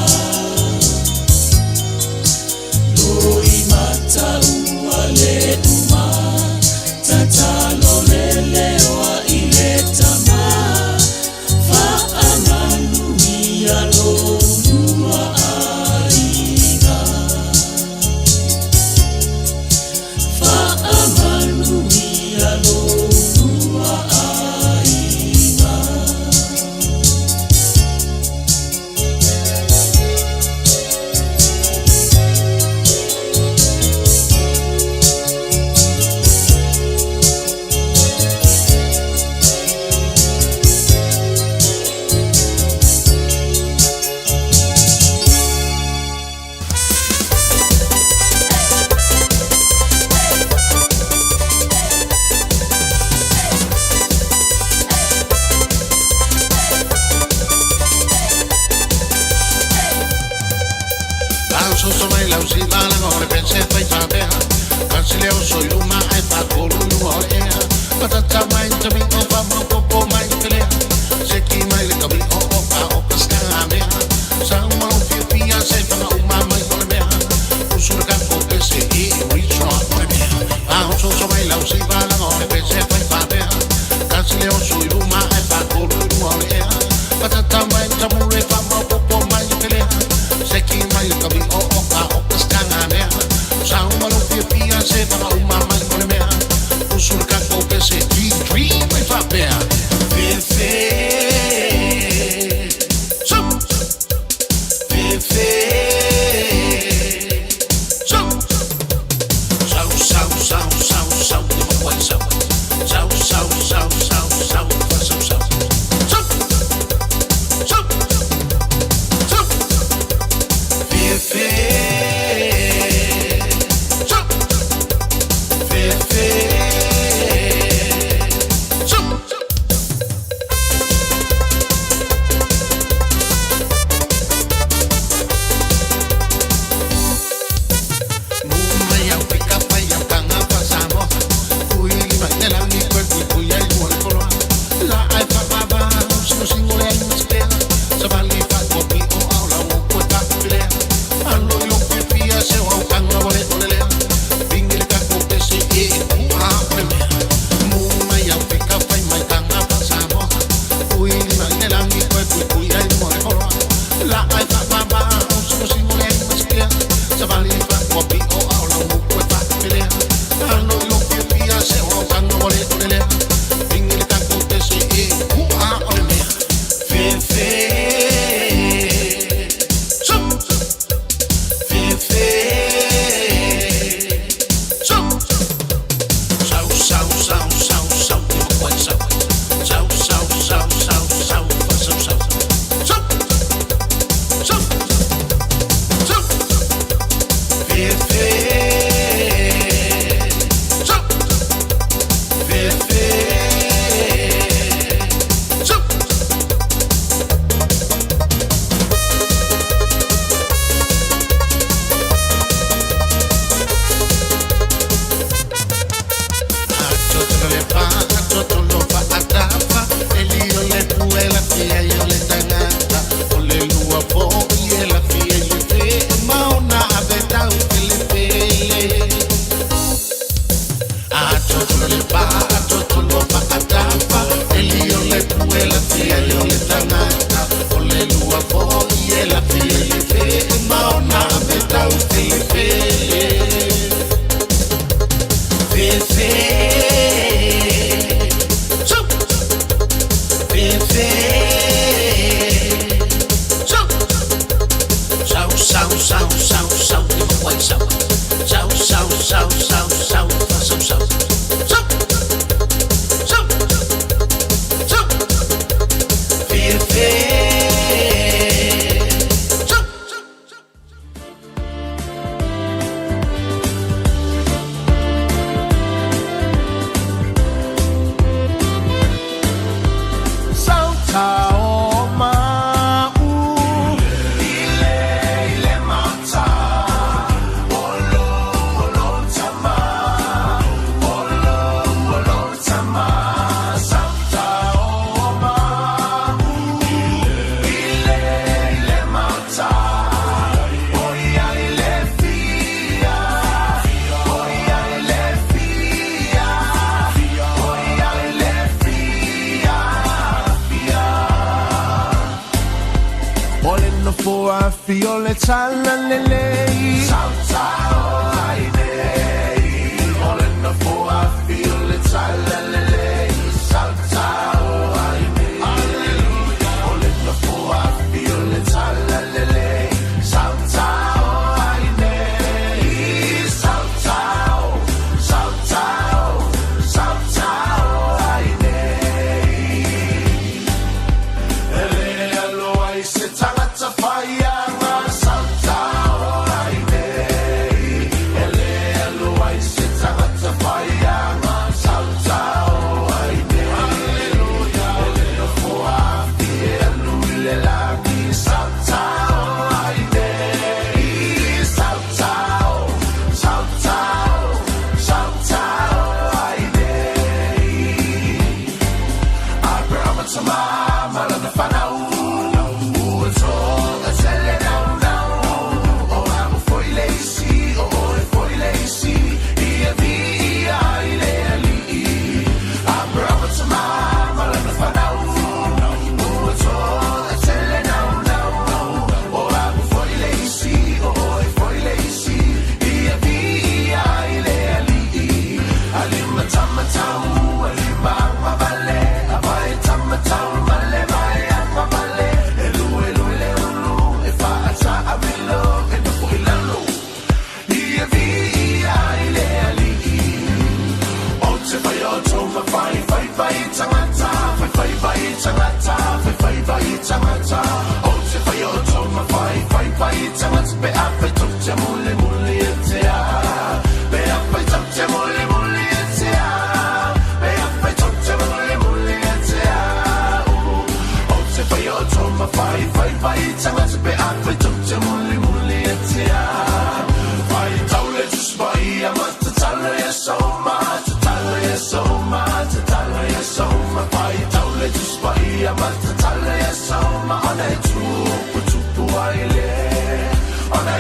Speaker 21: loi mataua le uma tatalo leleoa i le tamā faamanuia lolua aiga faamanuia lolua aiga.
Speaker 22: Lau so mai lau si la la ngore pense fai fa bea. Kasi leo so i luma ai fa kolu lunga o le ea. Patata mai te mi o fa mo popo mai te lea. Se ki mai le kami o o ka o ka skanga mea. Sa uma lo fia fia se fanga uma mai o le mea. Usura ka ko pese i reach on o le mea. Lau so mai lau si la la ngore pense fai fa bea. Kasi leo so i luma ai fa kolu lunga o le ea. Patata mai te mure fa mo popo mai te lea. Se ki mai le kami o o ka o ka skanga mea. Sa uma lo fia fia se fanga uma mai o le mea. Usura ka ko pese i dream mai fa bea. Fefe. So. Fefe. So. Sau, sau, sau, sau, sau, te mo le pa to pa atapa eli o le pue la fia o le tangata o le lua fo i e la fia le fe maona me tau te le fe fe fe so fe fe so sau sau sau sau sau te mo sau sau sau sau sau sau sau sau sau sau sau fe fe sau.
Speaker 10: Sau tao ma'u ile ile mata olo olo tama olo olo tama sau tao ma'u ile ile mata oia ile fia oia ile fia oia ile fia fia. Ole no fo a fiole tala lelei Sau tao ai nei. Ole no fo a fiole tala lelei Sau tao ai nei. Hallelujah. Ole no fo a fiole tala lelei Sau tao ai nei. Sau tao, sau tao, sau tao ai nei. Ele aloa i se tangata whaianga sau tao ai nei. Ele aloa i se tangata whaianga sau tao ai nei. Hallelujah. Ele no foa fi e alu i le lagi sau tao ai nei. Sau tao, sau tao, sau tao ai nei. Abrahama tama malana whanau Ua tonga tele nau nau O amu foi le isi, o oe foi le isi Ia vi ia i le ali'i Abrahama tama malana whanau Ua tonga tele nau nau O amu foi le isi, o oe foi le isi Ia vi ia i le ali'i Alima tama tau, alima anga vale Avai tama tau, male mai anga vale Elu elu ele ulu, e whaata amilo E nopo i lalo Ia vi ia i le ali'i O te whai o tōma whai, whai whai tangata Whai whai whai tangata, whai whai whai tangata O te whai o tōma whai, whai whai tangata Pe a whai tau te mule mule e te a Pe a whai tau te mule mule e te a Pe a whai tau te mule mule e te a O te whai o tōma whai, whai whai tangata Pe a whai tau te mule mule e te a Whai tau le tuspai a matatala e soma Tatala e soma, tatala e soma Whai tau le tuspai a matatala e soma Ona e tupu tupu ai le Ona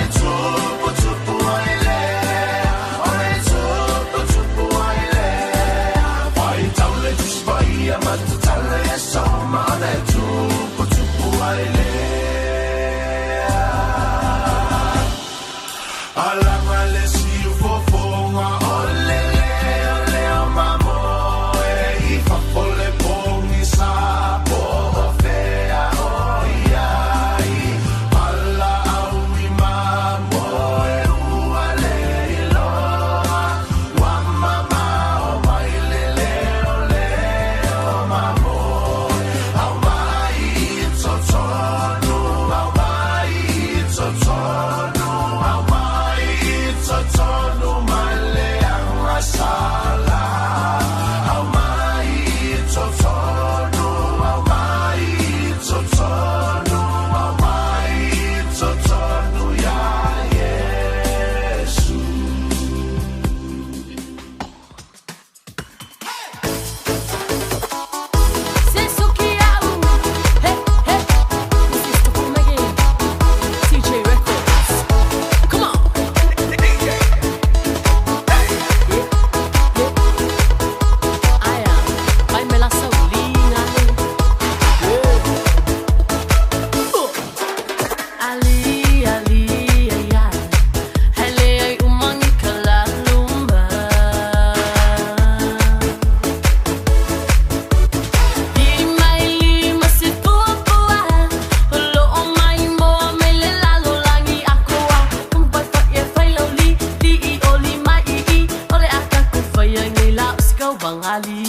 Speaker 2: Kau vangali.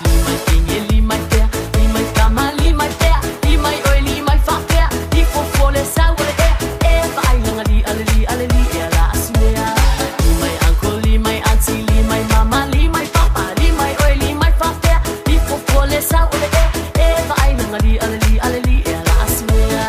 Speaker 2: Li mai tinge, li mai pea, li mai kama, li mai pea, li mai oi, li mai fa pea, li fofo le sau le e, e va ai langa li ale li ale li e la asimea. Li mai uncle, li mai auntie, li mai mama, li mai papa, li mai oi, li mai fa pea, li fofo le sau le e, e va ai langa li ale li ale li e la asimea.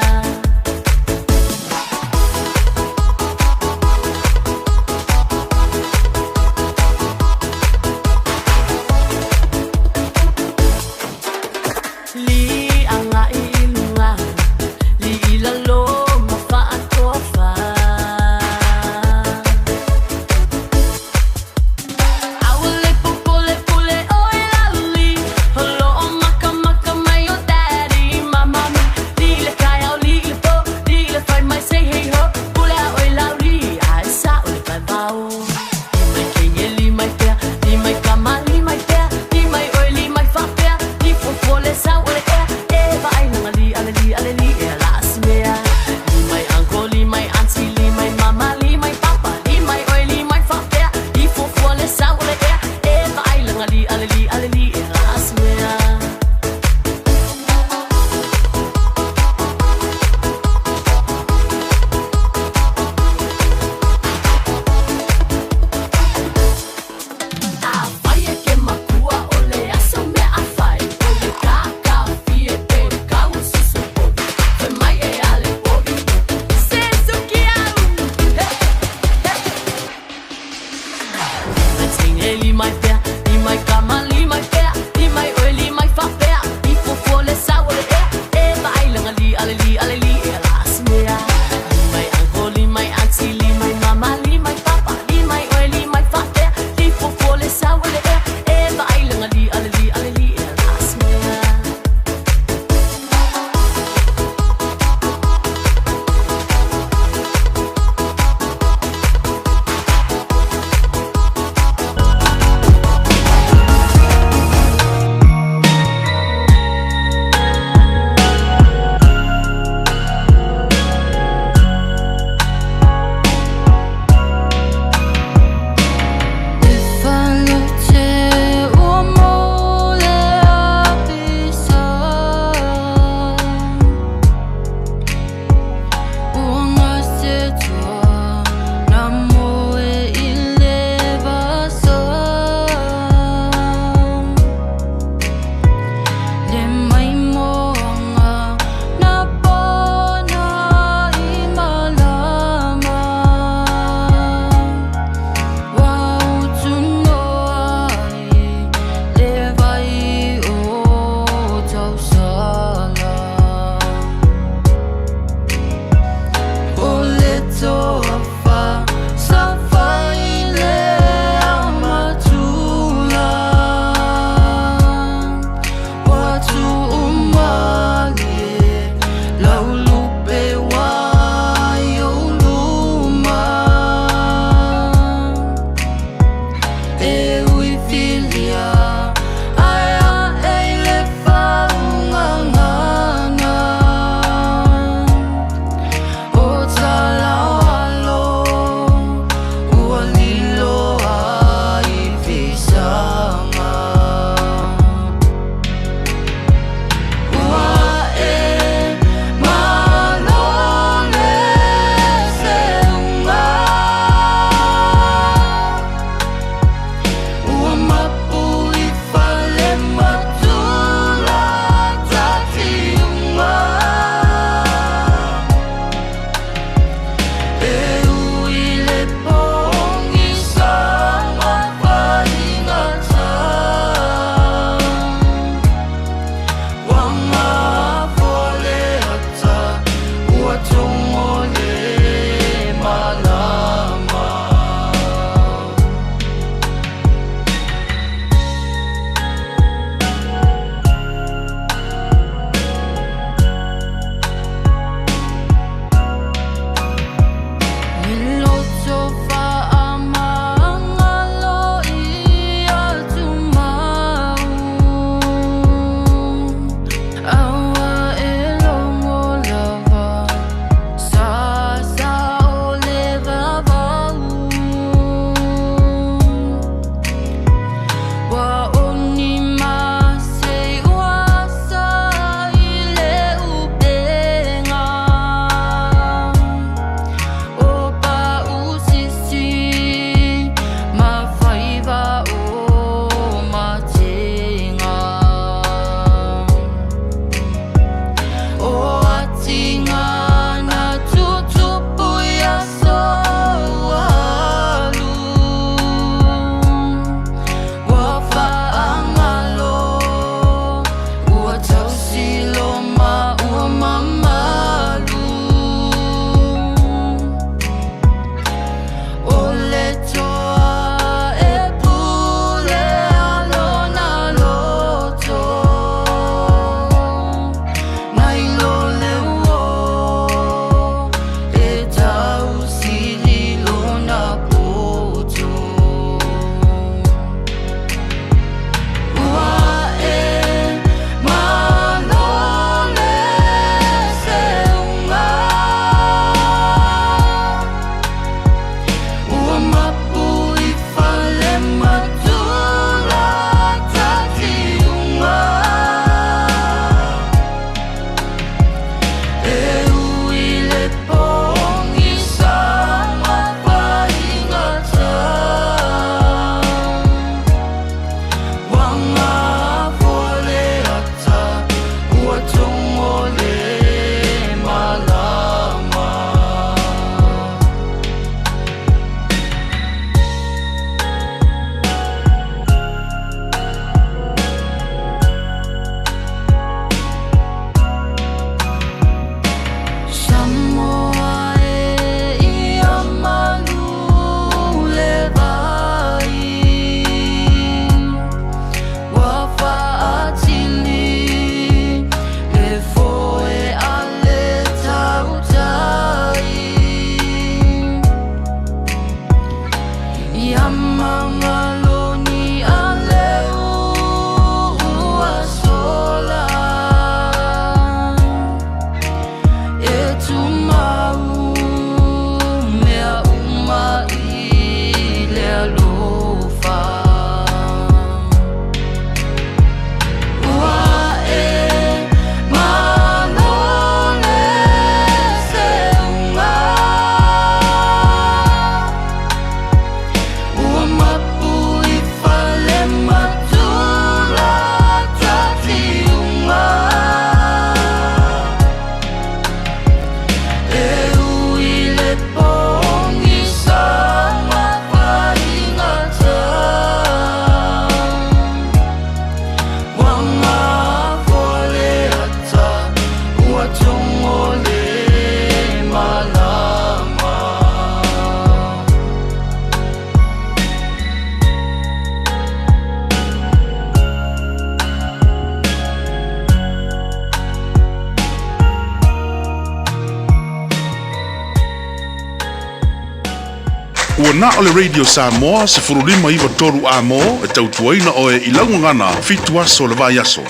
Speaker 6: na o le Radio Samoa 1593 amo e tautuaina oe i lau gagana fitu aso o le vaiaso.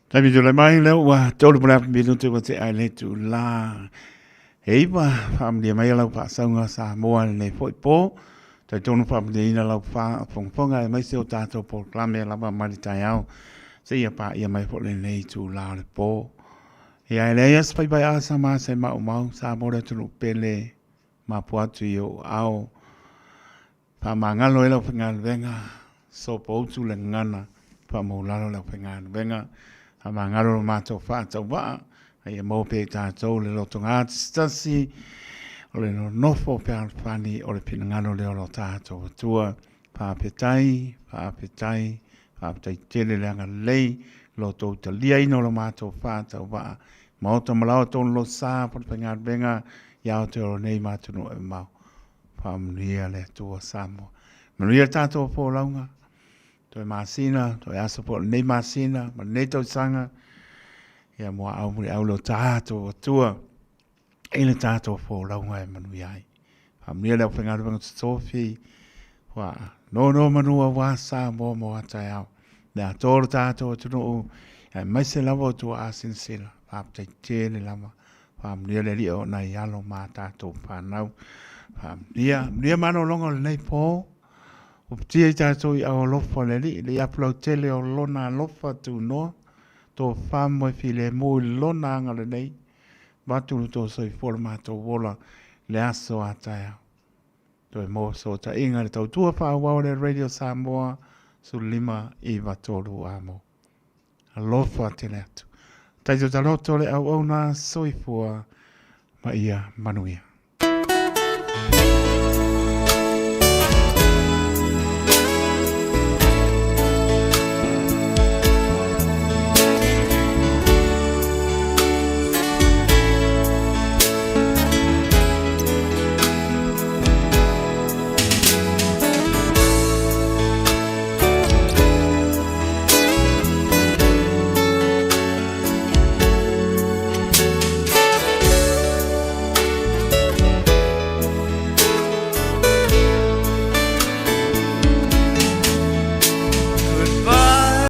Speaker 5: Taimi tulai mai lea ua 3 minute ua tea i le itula e 9. Faamanuia mai lau faasauga Samoa i lenei foi po. Talitonu faamanuiaina lau faafogafoga aemaise o tatou polokalame lava mai le taeao seia paia mai foi lenei itula o le po. Ia e leai lava se faiva e asa ma asa e maumau Samoa le atunuu pele mapua atu i ou ao. Faamagalo ai le aufaigaluega, sopoutu le gagana, faamaulalo le aufaigaluega, faamagalo lo matou faatauvaa, a ia maua pea i tatou le lotogatasitasi o le nonofo fealofani o le finagalo lea o lo tatou Atua. Faafetai, faafetai, faafetai tele le agalelei, lo tou taliaina o lo matou faatauvaa, maota ma laoa tonu lo sa, falefaigaluega i Aotearoa nei ma atunuu e mamao. Faamanuia le Atua Samoa. Manuia le tatou folauga, toe masina, toe aso foi o lenei masina ma lenei tausaga. Ia muaau muliau lo tatou Atua i le tatou folauga e manuia ai. Faamanuia le aufaigaluega totofi, ua nonomanu aua Samoa mo a taeao. Le atoa lo tatou atunuu, aemaise lava o tuaa silasila. Faafetai tele lava. Faamanuia le Alii o nai alo ma tatou fanau. Faamanuia, manuia malologa o lenei po. Uputia i tatou i au alofa o le Alii, le iapu lautele o lona alofa tunoa, tofa moe filemu i lona agalelei, avatu lo outou soifua lo matou ola le aso a taeao. Toe maua fesootaiga i le tautua faaauau a le Radio Samoa 15 93 amo. Alofa tele atu. Taito taloto le auauna soifua ma ia manuia.